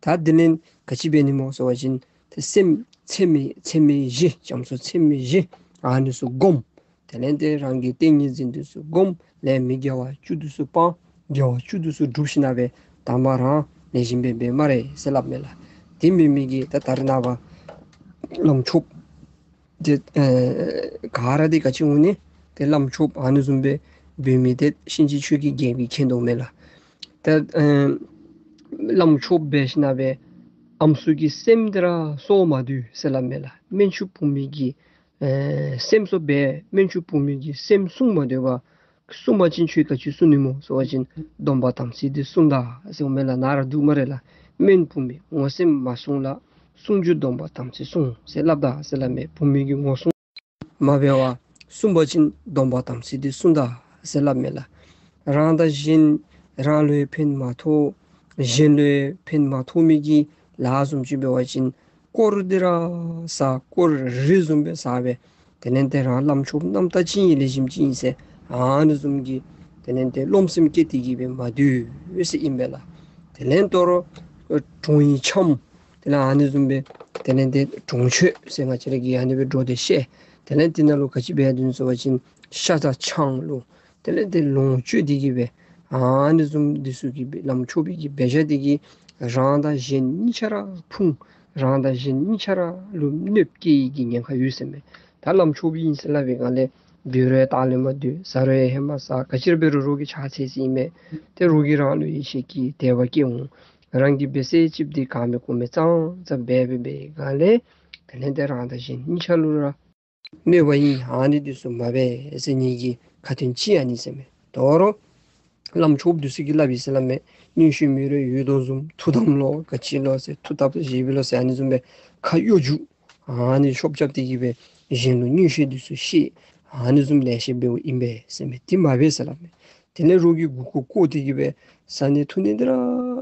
ད་དེ་ལས་ག་ཅི་འབད་ནི་སྨོ་ཟེར་བ་ཅིན་ཏེ་སེམས་ཚད་མེད་ཚད་མེད་བཞི་རྒྱ་མཚོ་ཚད་མེད་བཞི་ཨ་ནི་ཚུ་སྒོམ། དེ་ལས་དེ་རང་གི་ཏིང་ངེ་འཛིན་འདི་ཚུ་སྒོམ། ལས་མི་དགེ་བ་བཅུ་འདི་ཚུ་སྤང་། དགེ་བ་བཅུ་འདི་ཚུ་སྒྲུབ་ཞིནམ་ལས་དང་པ་རང་ལེགས་ཤོམ་སྦེ་འབད་སྨ་རེ་ཟེར་སླབ་མས་ལགས། དེ་མེན་མི་གི་ད་ད་རེས་ནངས་པ་བླམ་ཆོསཔ་ཏེ་ཨེ་ག་ར་འདི་ག་ཅི་འོང་ནི། ཏེ་བླམ་ཆོསཔ་ཨ་ནི་བཟུམ་སྦེ་འབད་མི་འདི་གཤིན་རྗེ་ཆོས་ཀྱི་རྒྱལ་པོ་གིས་མཁྱེན་དོ་མས་ལགས། ཏེ་ཨེ་བླམ་ཆོསཔ་འབད་ཞིནམ་ལས་ཨམ་སྲུ་གི་སྲནམ་འདི་ར་གསོ་མ་བཏུབ་ཟེར་སླབ་མས་ལགས། སྨན་ཆུང་བུ་མོ་གི་ཨེ་སྲནམ་གསོ་སྦེ་སྨན་ཆུང་བུ་མོ་གི་སྲནམ་བསྲུང་མ་བཏུབ་པར་བསྲུང་པ་ཅིན་ཁྱོད་ག་ཅི་བསྲུང་ནི་སྨོ་ཟེར་བ་ཅིན་སྡོམ་པ་དམ་ཚིག་འདི་བསྲུང་ད་ཟེར་འོང་མས་ལགས། ནཱ་ར་འདུག་སྨ་རེ་ལགས། སྨན་བུ་མོ་ངོ་སྲནམ་མ་བསྲུང་ལ། བསྲུང་རྒྱུ་སྡོམ་པ་དམ་ཚིག་བསྲུང་ཟེར་སླབ་ད་ཟེར་སླབ་མས། བུ་མོ་གི་ངོ་སྲུང་མ་འབད་བར་བསྲུང་པ་ཅིན་སྡོམ་པ་དམ་ཚིག་འདི་བསྲུང་ད་ཟེར་སླབ་མས་ལགས། རང་དང་གཞན་རང་ལུ་ཡང་ཕན་མ་ཐོགས། གཞན་ལུ་ཡང་ཕན་མ་ཐོགས་མི་གི་ལཱ་བཟུམ་ཅིག་འབད་བ་ཅིན་དཀོར་འདི་ར་བཟའ། དཀོར་རི་བཟུམ་སྦེ་བཟའ་སྦེ། དེ་ལས་དེ་རང་བླམ་ཆོསཔ་རྣམ་དག་ཅིག་ཨིན་ལེགས་ཤོམ་ཅིག་ཨིན་ཟེར་ཨ་ནི་བཟུམ་གྱི་དེ་ལས་དེ་རློམ་སེམས་བསྐྱེད་དེ་གི་སྦེ་མ་སྡོད་ཟེར་ཨིན་པས་ལགས། དེ་ལས་དོ་རུང་གྲོང་ཡུལ་འཁྱམས། དེ་ལས་ཨ་ནི་བཟུམ་སྦེ་དེ་ལས་དེ་གྲོང་ཆོད་ཟེར་ང་བཅས་ར་གིས་ཨ་ནི་སྦེ་འགྲོ་སྟེ་བཤད། དེ་ལས་དེ་ནང་ལུ་ག་ཅི་འབད་དོ་ཟེར་བ་ཅིན་ཤ་དང་ཆང་ལུ་དེ་ལས་དེ་ལོངས་སྤྱོད་དེ་གི་སྦེ་ཨ་ནི་བཟུམ་འདི་ཚུ་གི་སྦེ་བླམ་ཆོསཔ་གི་འབད་བཞག་དེ་གིས་རང་དང་གཞན་གཉིས་ཆ་ར་ཕུང་། རང་དང་གཞན་གཉིས་ཆ་ར་ལུ་གནོདཔ་བཀལ་ནི་གི་ཉེན་ཁ་ཡོད་ཟེར་མས། ད་བླམ་ཆོསཔ་ཨིན་ཟེར་སླབ་པའི་སྒང་ལས་སྡོད་རུང་ཡང་ལྟག་ལས་མར་སྡོད། བཟའ་རུང་ཡང་ཧེ་མ་བཟའ། ག་ཅི་ར་འབད་རུང་རོགས་ཀྱི་ཕྱག་འཚལ་ཅིག་ཨིན་མས། ཏེ་རོགས་ཀྱིས་རང་ལུ་ཡིད་ཆེས་ཀྱི་དད་པ་སྐྱེ་འོང་། རང་གིས་འབད་ས་ཅིག་འདི་ག་མེད་གོ་མེད་ཙང་ཙང་འབད་འབད་འབད་སྒང་ལས་དེ་ལས་དེ་རང་དང་གཞན་གཉིས་ཆ་ལུ་ར་གནོད་པ་ཨིན། ཨ་ནི་འདི་ཚུ་མ་འབད་ཟེར་ངེ་གི་ཁ་ཏོན་ཅིག་ཨ་ནི་ཟེར་མས། དོ་རུང་བླམ་ཆོསཔ་འདི་ཚུ་གིས་སླབ་ཨིན་ཟེར་སླབ་མས། མངོན་ཤེས་མེད་རུང་ཡོད་དོ་བཟུམ། ཐུགས་དམ་ལོ་ག་ཅི་ལོ་ཟེར། མཐུ་བཏབ་བཞེས་པས་ལོ་ཟེར་ཨ་ནི་བཟུམ་སྦེ་ཁ་གཡོ་སྒྱུ་ཨ་ནི་ཤོབ་རྐྱབ་སྟེ་གི་སྦེ་གཞན་ལུ་མངོན་ཤེས་འདི་ཚུ་བཤད། ཨ་ནི་བཟུམ་ལེ་ཤ་འབདཝ་ཨིན་པས་ཟེར་མས། དེ་མ་འབད་ཟེར་སླབ་མས། དེ་ལས་རོགས་ཀྱི་མགུ་སྐོར་བསྐོར་ཏེ་གི་སྦེ་བཟའ་ནི་འཐུང་ནི་འདི་ར་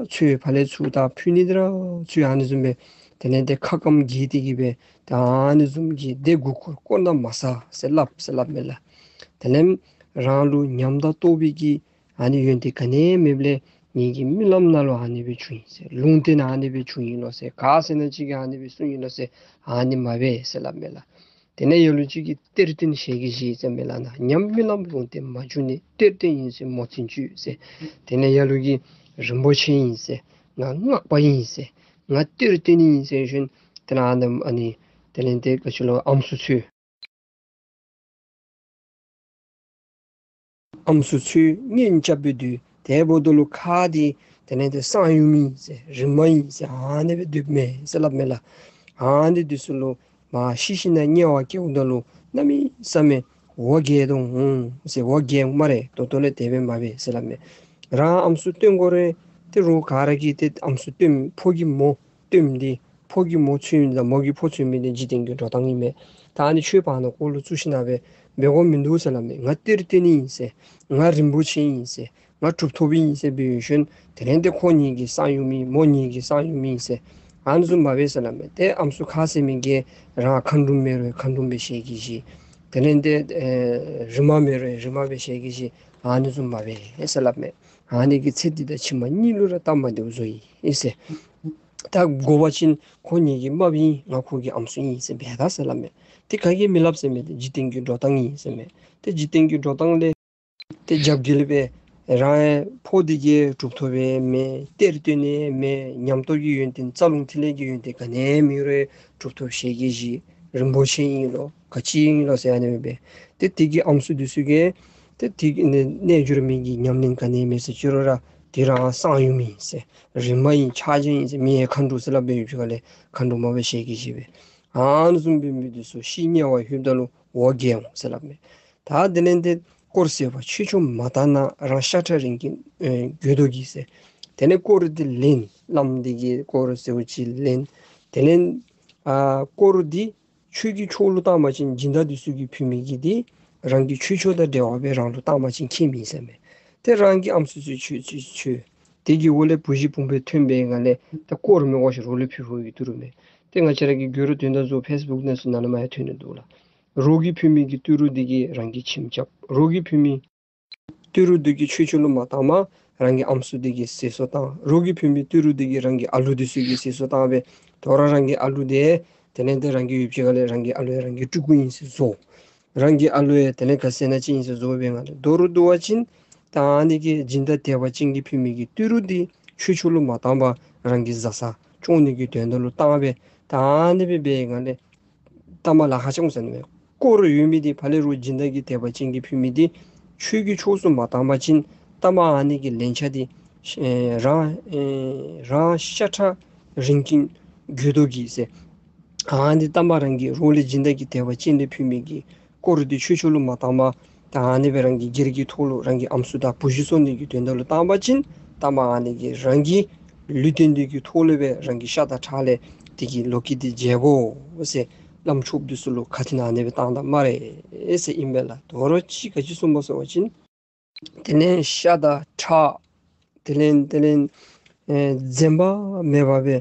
འཚོལ། ཕར་ལས་ཚུར་ད་ཕུལ་ནི་འདི་ར་འཚོལ། ཨ་ནི་བཟུམ་སྦེ་དེ་ལས་དེ་ཁ་སྐམ་གྱིས་ཏེ་གི་སྦེ་ད་ཨ་ནི་བཟུམ་གྱི་དེ་མགུ་སྐོར་བསྐོར་ན་མ་བཟའ་ཟེར་སླབ་ཟེར་སླབ་མས་ལགས། དེ་ལས་རང་ལུ་ཉམས་དང་རྟོགས་པའི་གི་ཨ་ནི་ཡོན་ཏན་ག་ནི་མེདཔ་ལས་ངེ་གི་རྨི་ལམ་ནང་ལུ་ཨ་ནི་སྦེ་བྱུང་ཡི་ཟེར། ལུང་བསྟན་ཨ་ནི་སྦེ་བྱུང་ཡི་ལོ་ཟེར། ག་ཟེར་ན་ཅིག་གིས་ཨ་ནི་སྦེ་གསུངས་ཡི་ལོ་ཟེར། ཨ་ནི་མ་འབད་ཟེར་སླབ་མས་ལགས། དེ་ལས་ལ་ལུ་ཅིག་གིས་གཏེར་སྟོན་ཞལ་གྱིས་བཞེས་ཟེར་མས་ལགས་ན། ཉམས་རྨི་ལམ་ལུང་བསྟན་མ་བྱུང་ནས། གཏེར་སྟོན་ཡིན་ཟེར་མོ་བཙན་བཅོས་ཟེར། དེ་ལས་ལ་ལུ་གིས་རིན་པོ་ཆེ་ཡིན་ཟེར། ང་སྔགས་པ་ཡིན་ཟེར། ང་གཏེར་སྟོན་ཡིན་ཟེར་ཞིནམ་དེ་ལས་ཨ་ནི་ཨ་ནི་དེ་ལས་དེ་ག་ཅི་ལོ་ཨམ་སྲུ་ཚུ་ཨམ་སྲུ་ཚུ་གཉེན་རྐྱབ་སྦེ་སྡོད། དེ་འབདཝ་ད་ལུ་ཁ་འདི་དེ་ལས་དེ་གསང་ཡུམ་ཨིན་ཟེར་རིག་མ་ཨིན་ཟེར་ཨ་ནི་སྦེ་སྡོདཔ་མས་ཟེར་སླབ་མས་ལགས། ཨ་ནི་འདི་ཚུ་ལུ་མ་ཤི་ཞིནམ་དམྱལ་བར་སྐྱེཝ་ད་ལུ་གནམ་མེད་ས་མེད་འོ་བརྒྱལ་དོ་འོང་ཟེར། འོ་བརྒྱལ་སྨ་རེ། ད་ལྟོ་ལས་དེ་སྦེ་མ་འབད་ཟེར་སླབ་མས། རང་ཨམ་སྲུ་བཏོན་དགོ་རུང་ཏེ་རོགས་ག་ར་གིས་ཏེ་ཨམ་སྲུ་བཏོན་ཕོ་གི་མོ་བཏོནམ་འདི་ཕོ་གིས་མོ་འཚོལ་མི་དང་མོ་གིས་ཕོ་འཚོལ་མི་འདི་འཇིག་རྟེན་གྱི་འགྲོ་སྟངས་ཨིན་མས། ད་ཨ་ནི་ཆོས་བར་ན་ཁོ་ལུ་བཙུགས་ཞིནམ་སྦེ་འབད་དགོཔ་མིན་འདུག་ཟེར་སླབ་མས། ང་གཏེར་སྟོན་ཨིན་ཟེར་ང་རིན་པོ་ཆེ་ཨིན་ཟེར་ང་གྲུབ་ཐོབ་ཨིན་ཟེར་འབད་ཞིནམ་དེ་ལས་དེ་ཁོ་ངེ་གི་གསང་ཡུམ་ཨིན་མོ་ངེ་གི་གསང་ཡུམ་ཨིན་ཟེར་ཨ་ནི་བཟུམ་མ་འབད་ཟེར་སླབ་མས། ཏེ་ཨམ་སྲུ་ཁ་ཟེར་མི་གིས་རང་མཁའ་འགྲོམ་མེན་རུང་མཁའ་འགྲོམ་སྦེ་ཞལ་གྱིས་བཞེས། དེ་ལས་དེ་ཨེ་རིག་མ་མེན་རུང་རིག་མ་སྦེ་ཞལ་གྱིས་བཞེས། ཨ་ནི་བཟུམ་མ་འབད་ཟེར་སླབ་མས། ཨ་ནི་གིས་ཚེ་འདི་དང་ཕྱི་མ་གཉིས་ལུ་ར་སྟབས་མ་བདེཝ་བཟོ་ཡི་ཟེར། ད་དགོ་པ་ཅིན་ཁོ་ངེ་གི་རྨགཔ་ཨིན། ང་ཁོ་གི་ཨམ་སྲུ་ཨིན་ཟེར་འབད་ད་ཟེར་སླབ་མས། ཏེ་ག་གིས་མི་སླབ་ཟེར་མས། ཏེ་འཇིག་རྟེན་གྱི་འགྲོ་སྟངས་ཨིན་ཟེར་མས། ཏེ་འཇིག་རྟེན་གྱི་འགྲོ་སྟངས་ལས་ཏེ་རྒྱབ་འགལ་སྦེ་རང་ཕོ་འདི་གིས་གྲུབ་ཐོབ་འབད་མེད། གཏེར་སྟོན་ནི་མེད། ཉམས་རྟོགས་ཀྱི་ཡོན་ཏན་རྩ་རླུང་ཐིག་ལེ་གི་ཡོན་ཏན་ག་ནི་མེད་རུང་གྲུབ་ཐོབ་ཞལ་གྱིས་བཞེས། རིན་པོ་ཆེ་ཨིན་ལོ་ག་ཅི་ཨིན་ལོ་ཟེར་ཨ་ནི་སྦེ་འབད། ཏེ་དེ་གི་ཨམ་སྲུ་འདི་ཚུ་གིས་ཏེ་དེ་གི་ནི་རྣལ་འབྱོར་མའི་གི་ཉམས་ལེན་ག་ནི་མེད་ཟེར་ཅི་རུང་ར་དེ་རང་གསང་ཡུམ་ཨིན་ཟེར། རིག་མ་ཨིན། ཕྱག་རྒྱ་ཨིན་ཟེར། མི་ཡང་མཁའ་འགྲོ་ཟེར་སླབ་སྦེ་ཡོད་པའི་སྒང་ལས་མཁའ་འགྲོ་མ་སྦེ་ཞལ་གྱིས་བཞེས་པས། ཨ་ནི་བཟུམ་སྦེ་མི་འདི་ཚུ་ཤི་དམྱལ་བ་ལྷོདཔ་ད་ལུ་འོ་བརྒྱལ་འོང་ཟེར་སླབ་མས། ད་དེ་ལས་ཏེ་དཀོར་ཟད་པ་ཆོས་ཕྱོགས་མ་བཏང་ན། རང་ཤ་ཁྲག་རིན་གྱིས་ཨེ་བགོ་དོ་གིས་ཟེར། དེ་ལས་དཀོར་འདི་ལེན། བླམ་འདི་གིས་དཀོར་ཟེརཝ་ཅིག་ལེན། དེ་ལས་ཨ་དཀོར་འདི་ཆོས་ཀྱི་ཕྱོགས་ལུ་བཏང་པ་ཅིན་སྦྱིན་བདག་འདི་ཚུ་གིས་ཕུལ་མི་གི་འདི་རང་གི་ཆོས་ཕྱོགས་དང་འབྲེལ་བ་སྦེ་རང་ལུ་བཏང་པ་ཅིན་ཁྱད་མེད་ཟེར་མས། ཏེ་རང་གི་ཨམ་སྲུ་ཚུ་ཆོས་ཆོས་ཆོས་དེ་གི་འོག་ལས་བུ་གཞི་བུམོ་པ་ཐོན་པའི་སྒང་ལས་ད་དཀོར་མི་དགོ་ཞིན་རོགས་ལས་ཕུལ་ཕུལཝ་གི་ཏི་རུ་མས། ཏེ་ང་བཅས་ར་གི་གུ་རུ་དོན་དག་ཚུ་ཕེསི་བུཀ་ནང་ཚུ་ནང་ལུ་མར་ཡང་ཐོན་ནི་འདུག་ལགས། རོགས་ཀྱིས་ཕུལ་མི་གི་ཏི་རུ་འདི་གིས་རང་གི་ཁྱིམ་རྐྱབ། རོགས་ཀྱིས་ཕུལ་མི་ཏི་རུ་འདི་གིས་ཆོས་ཕྱོགས་ལུ་མ་བཏང་པར་རང་གི་ཨམ་སྲུ་འདི་གིས་ཟད་གསོ་བཏང་། རོགས་ཀྱིས་ཕུལ་མི་ཏི་རུ་འདི་གིས་རང་གི་ཨ་ལུ་འདི་ཚུ་གི་ཟད་གསོ་བཏང་སྦེ་དོ་རུང་རང་གི་ཨ་ལུ་འདི་དེ་ལས་ཏེ་རང་གི་ཡུལ་གྱི་ཁ་ལས་རང་གི་ཨ་ལུ་རང་གི་སྤྲུལ་སྐུ་ཨིན་ཟེར་བཟོ། རང་གི་ཨ་ལུ་ཡང་དེ་ལས་ག་ཟེར་ན་ཅིག་ཨིན་ཟེར་བཟོ་བའི་སྒང་ལས་མདོར་བསྡུ་བ་ཅིན་ད་ཨ་ནི་གི་སྦྱིན་བདག་དད་པ་ཅན་གྱིས་ཕུལ་མི་གི་ཏི་རུ་འདི་ཆོས་ཕྱོགས་ལུ་མ་བཏང་པར་རང་གི་བཟའ་ཚང་སྐྱོང་ནི་གི་དོན་དག་ལུ་བཏང་སྦེ་ད་ཨ་ནི་སྦེ་འབད་བའི་སྒང་ལས་ད་མ་ལཱ་ཁག་ཅིག་འོང་ཟེར་ནི་མས། དཀོར་ཡོད་མི་འདི་ཕར་ལས་རོགས་སྦྱིན་བདག་གི་དད་པ་ཅན་གྱིས་ཕུལ་མི་འདི་ཆོས་ཀྱི་ཕྱོགས་སུ་མ་བཏང་པ་ཅིན་ད་མ་ཨ་ནི་གི་ལན་ཆགས་འདི་ཨེ་རང་ཨེ་རང་ཤ་ཁྲག་རིན་གྱིས་བགོ་དོ་གིས་ཟེར། ཨ་ནི་ད་མ་རང་གི་རོགས་ལས་སྦྱིན་བདག་གི་དད་པ་ཅན་ལས་ཕུལ་མི་གི་དཀོར་འདི་ཆོས་ཕྱོགས་ལུ་མ་བཏང་པར་ད་ཨ་ནི་སྦེ་རང་གི་སྒེར་གྱི་ཐོག་ལུ་རང་གི་ཨམ་སྲུ་དང་བུ་གཞི་གསོ་ནི་གི་དོན་དག་ལུ་བཏང་པ་ཅིན་ད་མ་ཨ་ནི་གི་རང་གི་ལུས་རྟེན་འདི་གི་ཐོག་ལས་སྦེ་རང་གི་ཤ་དང་ཁྲག་ལས་དེ་གི་ལོ་རྒྱུས་འདི་འཇལ་དགོ་ཟེར་བླམ་ཆོསཔ་འདི་ཚུ་ལུ་ཁ་འཕྲིན་ཨ་ནི་སྦེ་བཏང་ད་སྨ་རེ་ཟེར་ཨིན་པས་ལགས། དོ་རུང་ཅིག་ག་ཅི་གསུངས་པ་ཟེར་བ་ཅིན་དེ་ལས་ཤ་དང་ཁྲག་དེ་ལས་དེ་ལས་ཨེ་འཛེམ་པ་མེད་པར་སྦེ་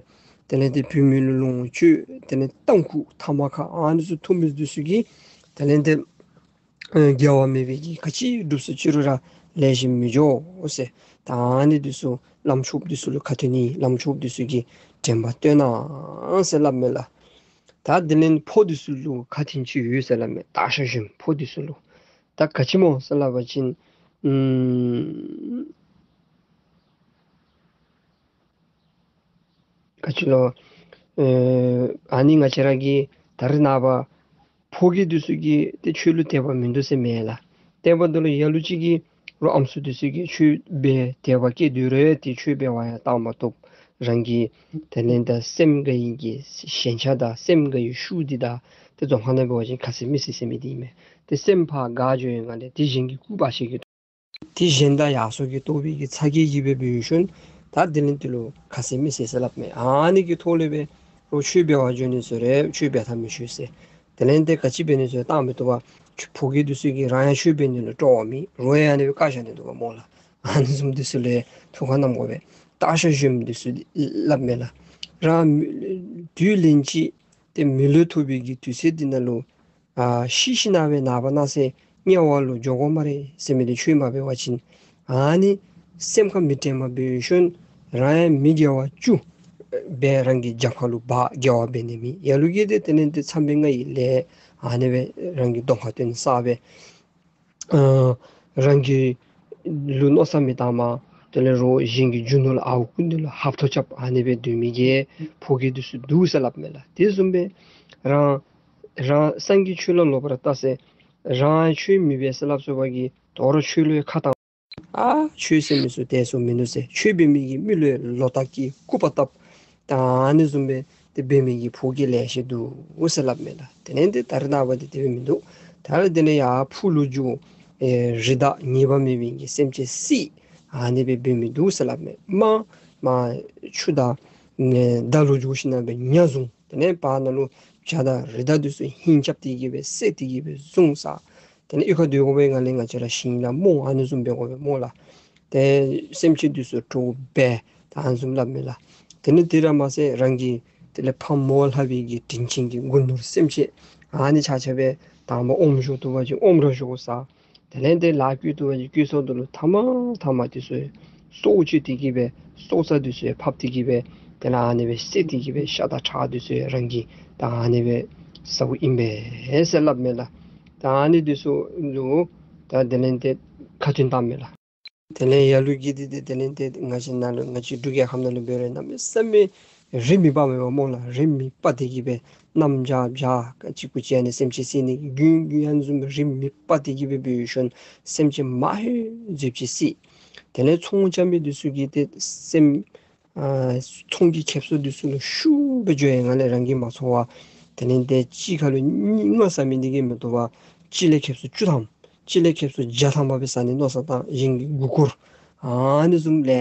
དེ་ལས་ཏེ་བུད་མེད་ལུ་ལོངས་སྤྱོད། དེ་ལས་ཏམ་ཁུ་ཐ་མག་ཁ་ཨ་ནི་ཚུ་འཐུང་མི་འདི་ཚུ་གིས་དེ་ལས་ཏེ་ཨེ་དགེ་བ་མེད་པའི་གི་ག་ཅི་སྒྲུབ་སུ་ཅི་རུང་ར་ལེགས་ཤོམ་མི་འགྱོ་ཟེར། ད་ཨ་ནི་འདི་ཚུ་བླམ་ཆོསཔ་འདི་ཚུ་ལུ་ཁ་འཕྲིན་ནི་བླམ་ཆོསཔ་འདི་ཚུ་གིས་དྲན་པ་བསྟོད་གནང་ཟེར་སླབ་མས་ལགས། ད་དེ་ལས་ཕོ་འདི་ཚུ་ལུ་ཁ་འཕྲིན་ཅིག་ཡོད་ཟེར་སླབ་མས། སྟག་ཤར་གཞོནམ་ཕོ་འདི་ཚུ་ལུ། ད་ག་ཅི་སྨོ་ཟེར་སླབ་པ་ཅིན་ཨུམ་ག་ཅི་ལོ། ཨེ་ཨ་ནི་ང་བཅས་ར་གི་ད་རེས་ནངས་པ་ཕོ་སྐྱེས་འདི་ཚུ་གིས་ཏེ་ཆོས་ལུ་དད་པ་མིན་འདུག་ཟེར་མེན་ལགས། དད་པ་འདུག་ལགས། ལ་ལུ་ཅིག་གིས་རོགས་ཨམ་སྲུ་འདི་ཚུ་གིས་ཆོས་འབད་དད་པ་སྐྱེས་དོ་རུང་ཏེ་ཆོས་འབད་བར་ཡང་བཏང་མ་བཏུབ། རང་གི་དེ་ལས་ད་སེམས་དགའ་ཡི་གི་ཞེན་ཆགས་དང་སེམས་དགའ་ཡི་ཤུགས་འདི་དང་ཏེ་རྫོང་ཁ་ནང་འབད་བ་ཅིན་ཁ་ཟས་མི་ཟ་ཟེར་མི་འདི་ཨིན་མས། ཏེ་སེམས་ཕར་དགའ་འགྱོ་ཡི་སྒང་ལས་དེ་གཞན་གྱི་སྐུ་འབག་ཤེས་ཀྱི་དེ་གཞན་དང་ཡར་སོ་གི་ལྟོ་ཕད་ཀྱི་ཚ་གྱང་གིས་སྦེ་འབད་ཞིནམ་ད་དེ་ལས་དེ་ལུ་ཁ་ཟས་མི་ཟ་ཟེར་སླབ་མས། ཨ་ནི་གི་ཐོག་ལས་སྦེ་རོགས་ཆོས་འབད་བར་འགྱོ་ནི་ཚུ་རེ་ཆོས་འབད་ཐངས་མི་ཤེས་ཟེར། དེ་ལས་ཏེ་ག་ཅི་འབད་ནི་ཚུ་བཏང་མི་བཏུབ་པར་ཕོ་སྐྱེས་འདི་ཚུ་གིས་རང་ཡང་ཆོས་འབད་ནི་ལུ་སྤྲོ་བ་མེད། རོགས་ཡང་ཨ་ནི་སྦེ་བཀག་བཞག་ནི་འདུག་པ་སྨོ་ལགས། ཨ་ནི་བཟུམ་འདི་ཚུ་ལུ་ཐུགས་ཁར་བསྣམ་དགོ་པས། སྟག་ཤར་གཞོནམ་འདི་ཚུ་སླབ་མས་ལགས། རང་དུས་ལན་གཅིག་ཏེ་མི་ལུས་ཐོབ་པའི་གི་དུས་ཚོད་འདི་ནང་ལུ་ཨ་ཤི་ཞིནམ་སྦེ་ནངས་པ་གནངས་ཚེ་དམྱལ་བ་ལུ་འགྱོ་དགོ་སྨ་རེ་ཟེར་མི་འདི་ཆོས་མ་འབད་བ་ཅིན་ཨ་ནི་སེམས་ཁར་མི་དྲན་པར་འབད་ཞིནམ་རང་ཡང་མི་དགེ་བ་བཅུ་སྦེ་རང་གི་རྒྱབ་ཁ་ལུ་འབག་དགེ་བ་འབད་ནི་མེད། ལ་ལུ་གིས་ཏེ་དེ་ལས་ཏེ་མཚམས་སྦེ་ལྔ་ཡི་ལས་ཨ་ནི་སྦེ་རང་གི་གདོང་ཁར་སྟོན་བསགས་སྦེ་ཨ་རང་གི་ལུ་མནོ་བསམ་མི་བཏང་པར་དེ་ལས་རོགས་གཞན་གྱི་རྒྱུ་ནོར་ལུ་ཨརཝ་རྐུ་ནི་ལུ་ཧབ་ཐོབ་རྐྱབ་ཨ་ནི་སྦེ་སྡོད་མི་གི་ཕོ་སྐྱེས་འདི་ཚུ་འདུག་ཟེར་སླབ་མས་ལགས། དེ་བཟུམ་སྦེ་རང་རང་སངས་རྒྱས་ཆོས་ལ་ལོག་པར་ལྟ་ཟེར་རང་ཆོས་མི་འབད་ཟེར་སླབ་སོང་བ་གིས་དོ་རུང་ཆོས་ལུ་ཡང་ཁ་བཏང་ཨ་ཆོས་ཟེར་མི་ཚུ་དེ་ཚུ་མིན་འདུག་ཟེར། ཆོས་འབད་མི་གི་མི་ལུ་ཡང་ལོག་ལྟ་གི་སྐུར་པ་བཏབ། ད་ཨ་ནི་བཟུམ་སྦེ་ཏེ་འབད་མི་གི་ཕོ་སྐྱེས་ལེ་ཤ་འདུག་ཟེར་སླབ་མས་ལགས། དེ་ལས་ཏེ་ད་རེས་ནངས་པ་འདི་དེ་སྦེ་མིན་འདུག། ད་རེས་དེ་ལས་ཡར་ཕུག་ལུ་འགྱོ་ཨེ་རི་དྭགས་ཉེས་པ་མེད་པའི་གི་སེམས་ཅན་བསད་ཨ་ནི་སྦེ་འབད་མི་འདུག་ཟེར་སླབ་མས། དམག་དམག་ཆུ་དང་ཨེ་མདའ་ལུ་འགྱོ་ཞིནམ་སྦེ་ཉ་བཟུང་། དེ་ལས་བར་ན་ལུ་བྱ་དང་རི་དྭགས་འདི་ཚུ་ཧིང་རྐྱབ་སྟེ་གི་སྦེ་བསད་དེ་གི་སྦེ་བཟུང་ཟེར། དེ་ལས་གཡུས་ཁར་སྡོད་དགོ་པའི་སྒང་ལས་ང་བཅས་ར་ཞིང་ལ་རྨོ་ཨ་ནི་བཟུམ་འབད་དགོ་པས་སྨོ་ལགས། ཏེ་སེམས་ཅན་འདི་ཚུ་དཀྲོགས་འབད་ད་ཨ་ནི་བཟུམ་སླབ་མས་ལགས། དེ་ལས་དེ་ར་མ་ཚད་རང་གི་དེ་ལས་ཕམ་མོ་ལྷ་པའི་གི་དྲིན་ཅན་གྱི་རྒུ་ནོར་སེམས་ཅན་ཨ་ནི་ཆ་ཁྱབ་སྦེ་དང་པ་ཨོམ་བཞོ་བཏུབ་པ་ཅིན་ཨོམ་ར་བཞོ་ཟེར། དེ་ལས་ཏེ་ལཱ་བཀོལ་བཏུབ་པ་ཅིན་བཀོལ་ས་འདི་ལུ་ཐ་མ་ཐ་མ་འདི་ཚུ་སྲོག་བཅད་དེ་གི་སྦེ་སྲོག་རྩ་འདི་ཚུ་ཕབ་སྟེ་གི་སྦེ་ དེ་ལས་ཨ་ནི་སྦེ་བསད་དེ་གི་སྦེ་ཤ་དང་ཁྲག་འདི་ཚུ་རང་གིས་ད་ཨ་ནི་སྦེ་ཟཝ་ཨིན་པས་ཟེར་སླབ་མས་ལགས། ད་ཨ་ནི་འདི་ཚུ་ལུ་ད་དེ་ལས་ཏེ་ཁ་ཏོན་བཏང་མས་ལགས། དེ་ལས་ཡ་ལུ་གིས་འདི་ཏེ་དེ་ལས་ཏེ་ང་བཅས་ནཱ་ལུ་ང་བཅས་འབྲུག་རྒྱལ་ཁབ་ནང་ལུ་འབད་རུང་གནམ་མེད་ས་མེད་རིགས་མི་དཔའ་མས་པ་སྨོ་ལགས། རིགས་མི་དཔའ་སྟེ་གི་སྦེ་གནམ་བྱཱར་བྱཱར་གཅིག་གུ་ཅིག་ཨ་ནི་སེམས་ཅན་བསད་ནི་གི་རྒྱུན་རྒྱུན་ཨ་ནི་བཟུམ་རིགས་མི་དཔའ་སྟེ་གི་སྦེ་འབད་ཞིནམ་སེམས་ཅན་མང་ཧེང་བཟུམ་ཅིག་བསད། དེ་ལས་ཚོང་རྐྱབ་མི་འདི་ཚུ་གིས་ཏེ་སེམས་ཨ་ཚོང་གི་ཁེབ་སང་འདི་ཚུ་ལུ་ཤུགས་སྦེ་འགྱོ་ཡི། ང་ལས་རང་གིས་མ་འཚོ་བར་དེ་ལས་ཏེ་གཅིག་ཁར་ལུ་གཉིས་ལྔ་ཟ་མི་འདི་གིས་མི་བཏུབ་པར་གཅིག་ལས་ཁེབ་སང་བཅུ་ཐམ་གཅིག་ལས་ཁེབ་སང་བརྒྱ་ཐམ་པ་སྦེ་ཟ་ནི་མནོ་བསམ་བཏང་ཞིནམ་གྱི་མགུ་སྐོར་ཨ་ནི་བཟུམ་ལེ་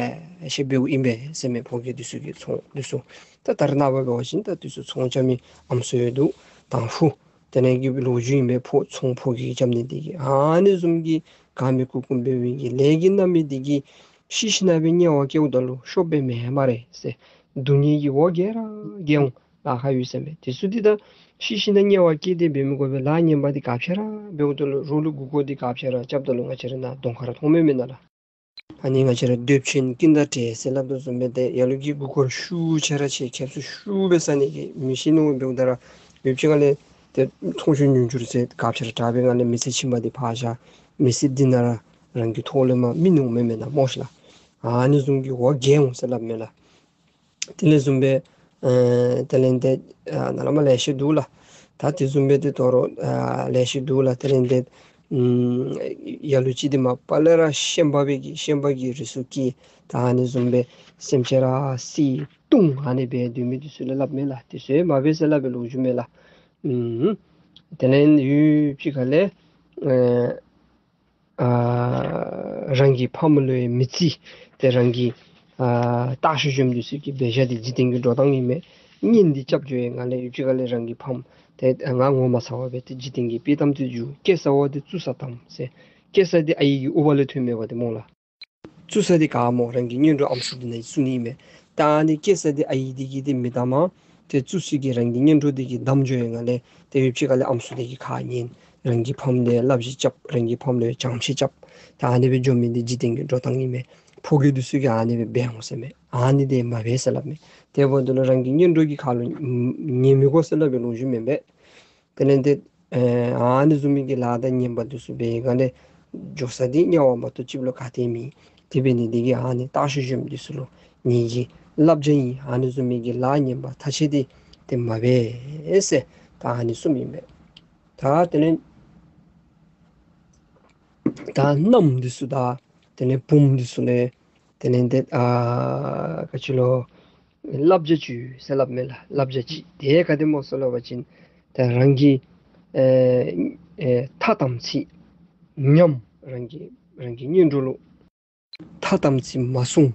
ཤ་འབདཝ་ཨིན་པས་ཟེར་མས། ཕོ་རྒྱས་འདི་ཚུ་གི་ཚོང་འདི་ཚུ། ད་ད་རེས་ནངས་པ་འབད་བ་ཅིན་ད་འདི་ཚུ་ཚོང་རྐྱབ་མི་ཨམ་སྲུ་ཡོད་དོ། དང་ཕུ་དེ་ནང་གི་ལོ་རྒྱུས་ཨིན་པས། ཕོ་ཚོང་ཕོ་རྒྱས་རྐྱབ་ནི་འདི་གིས་ཨ་ནི་བཟུམ་གྱི་ག་མི་གུ་གུམ་འབད་བའི་གི་ལས་ཀྱི་རྣམ་སྨིན་འདི་གིས་ཤི་ཞིནམ་སྦེ་དམྱལ་བ་སྐྱེཝ་ད་ལུ་ཤོབ་སྦེ་མེན་སྨ་རེ་ཟེར། སྡུག་བསྔལ་གྱི་འོ་བརྒྱལ་ར་བརྒྱལ་འོང་། ལཱ་ཁག་ཡོད་ཟེར་མས། འདི་ཚུ་འདི་ད་ཤི་ཞིནམ་དམྱལ་བ་སྐྱེས་ཏེ་འབད་མི་དགོ་པའི་ལཱ་ངན་པ་འདི་ག་ཅི་ར་འབདཝ་ད་ལུ་རོགས་ལུ་མགུ་སྐོར་འདི་ག་ཅི་ར་རྐྱབ་ད་ལུ་ང་བཅས་ར་ནཱ་གདོང་ཁར་མཐོང་མས་མེན་ན་ལགས། ཨ་ནི་ང་བཅས་ར་འདོད་ཆེན་ཀུན་དང་བྲལ་ཟེར་སླབ་དོ་བཟུམ་སྦེ་ཏེ་ཡ་ལུ་གིས་མགུ་སྐོར་ཤུགས་ཆེ་ར་ཆེ་ཁེབ་སང་ཤུགས་སྦེ་ཟ་ནི་གི་མི་ཤེས་ནུག། འབདཝ་ད་ར་ཡུདཔ་ཅིག་ཁ་ལས་ཏེ་ཚོང་ཤུགས་ཉུང་འགྱུར་ཟེར་ག་ཅི་ར་དྲག་པའི་ངང་ལས་མི་ཚེ་ཕྱི་མ་འདི་ཕར་བཞག། མི་ཚེ་འདི་ནང་ར་རང་གི་ཐོག་ལས་མར་མི་ནུག་མེན་མེན་ན་སྨོ་ཤི་ལགས། ཨ་ནི་བཟུམ་གྱི་འོ་བརྒྱལ་འོང་ཟེར་སླབ་མས་ལགས། དེ་ལས་བཟུམ་སྦེ་ཨེ་དེ་ལས་ཏེ་ཨ་ནཱ་ལས་མར་ལེ་ཤ་འདུག་ལགས། ད་དེ་བཟུམ་སྦེ་ཏེ་དོ་རུང་ཨ་ལེ་ཤ་འདུག་ལགས། དེ་ལས་ཏེ་ཨམ་ཡ་ལུ་ཅིག་འདི་མ་པ་ལས་ར་ཤན་པ་སྦེ་གི་ཤན་པ་གི་རིགས་སུ་སྐྱེས། ད་ཨ་ནི་བཟུམ་སྦེ་སེམས་ཅན་ར་བསད་བཏུལ་ཨ་ནི་སྦེ་སྡོད་མི་འདི་ཚུ་ལུ་སླབ་མས་ལགས། དེ་ཚུ་མ་འབད་ཟེར་སླབ་པའི་ལོ་རྒྱུས་མས་ལགས། ཨམ་དེ་ལས་ཡུདཔ་ཅིག་ཁ་ལས་ཨེ་ཨ་རང་གི་ཕམ་ལུ་ཡང་མི་བརྩི། ཏེ་རང་གི་ཨ་ལྟ་བཤལ་འགྱོ་མི་འདི་ཚུ་གིས་འབད་བཞག་སྟེ་འཇིག་རྟེན་གྱི་འགྲོ་སྟངས་ཨིན་མས། གཉེན་འདི་རྐྱབ་འགྱོ་ཡི་ང་ལས་ཡུདཔ་ཅིག་ཁ་ལས་རང་གི་ཕམ་ཏེ་ང་ངོ་མ་ཚ་བར་སྦེ་ཏེ་འཇིག་རྟེན་གྱི་དཔེ་གཏམ་དེ་ཅིག་སྐྱེས་ས་བ་འདི་བཙུགས་ས་བཏངམ་ཟེར། སྐྱེས་ས་འདི་ཨའི་གི་ཨོ་བ་ལས་ཐོནམ་མས་པ་ཏེ་སྨོ་ལགས། བཙུགས་ས་འདི་ག་སྨོ་རང་གི་གཉེན་གྲོགས་ཨམ་སྲུ་འདི་ནང་བཙུགས་ནི་ཨིན་མས། ད་ཨ་ནི་སྐྱེས་ས་འདི་ཨའི་འདི་གིས་ཏེ་མི་བདམ་མས། ཏེ་བཙུགས་ས་གི་རང་གི་གཉེན་གྲོགས་འདི་གིས་བདམ་འགྱོ་ཡི་ང་ལས་ཏེ་ཡུདཔ་ཅིག་ཁ་ལས་ཨམ་སྲུ་འདི་གི་ཁ་ཉན། རང་གི་ཕམ་ལུ་བསླབ་བྱ་རྐྱབ། རང་གི་ཕམ་ལུ་བྱམས་བརྩེ་རྐྱབ། ད་ཨ་ནི་སྦེ་འགྱོ་མི་འདི་འཇིག་རྟེན་གྱི་འགྲོ་སྟངས་ཨིན་མས། ཕོ་རྒྱས་འདི་ཚུ་གིས་ཨ་ནི་སྦེ་འབད་འོང་ཟེར་མས། ཨ་ནི་འདི་མ་འབད་ཟེར་སླབ་མས། དེ་འབདཝ་ད་ལུ་རང་གི་གཉེན་གྲོགས་ཀྱི་ཁ་ལུ་ཉན་མི་དགོ་ཟེར་སླབ་པའི་ལོ་རྒྱུས་མེན་པས། དེ་ལས་ཏེ་ཨེ་ཨ་ནི་བཟུམ་མའི་གི་ལཱ་དང་ངན་པ་འདི་ཚུ་འབད་ཡི་ག་ལས་འགྱོ་ས་འདི་དམྱལ་བ་མ་གཏོགས་ཅིག་ལུ་ག་ཏེ་མེད། དེ་འབད་ནི་འདི་གིས་ཨ་ནི་ལྟ་བཤལ་འགྱོ་མི་འདི་ཚུ་ལུ་ངེ་གི་བསླབ་བྱ་ཨིན། ཨ་ནི་བཟུམ་མའི་གི་ལཱ་ངན་པ་ཐ་ཆད་འདི་ཏེ་མ་འབད་ཟེར་ད་ཨ་ནི་གསུངམ་ཨིན་པས། ད་དེ་ལས་ད་མནའམ་འདི་ཚུ་དང་དེ་ལས་བུམོ་འདི་ཚུ་ལས་དེ་ལས་ཏེ་ཨ་ག་ཅི་ལོ་བསླབ་བྱ་ཅིག་ཡོད་ཟེར་སླབ་མས་ལགས། བསླབ་བྱ་ཅིག་དེ་ག་དེ་སྨོ་ཟེར་སླབ་པ་ཅིན་ད་རང་གི་ཨེ་ཨེ་ཐ་དམ་ཚིག་ཉམས། རང་གི་རང་གི་གཉེན་གྲོགས་ལུ་ཐ་དམ་ཚིག་མ་བསྲུང་།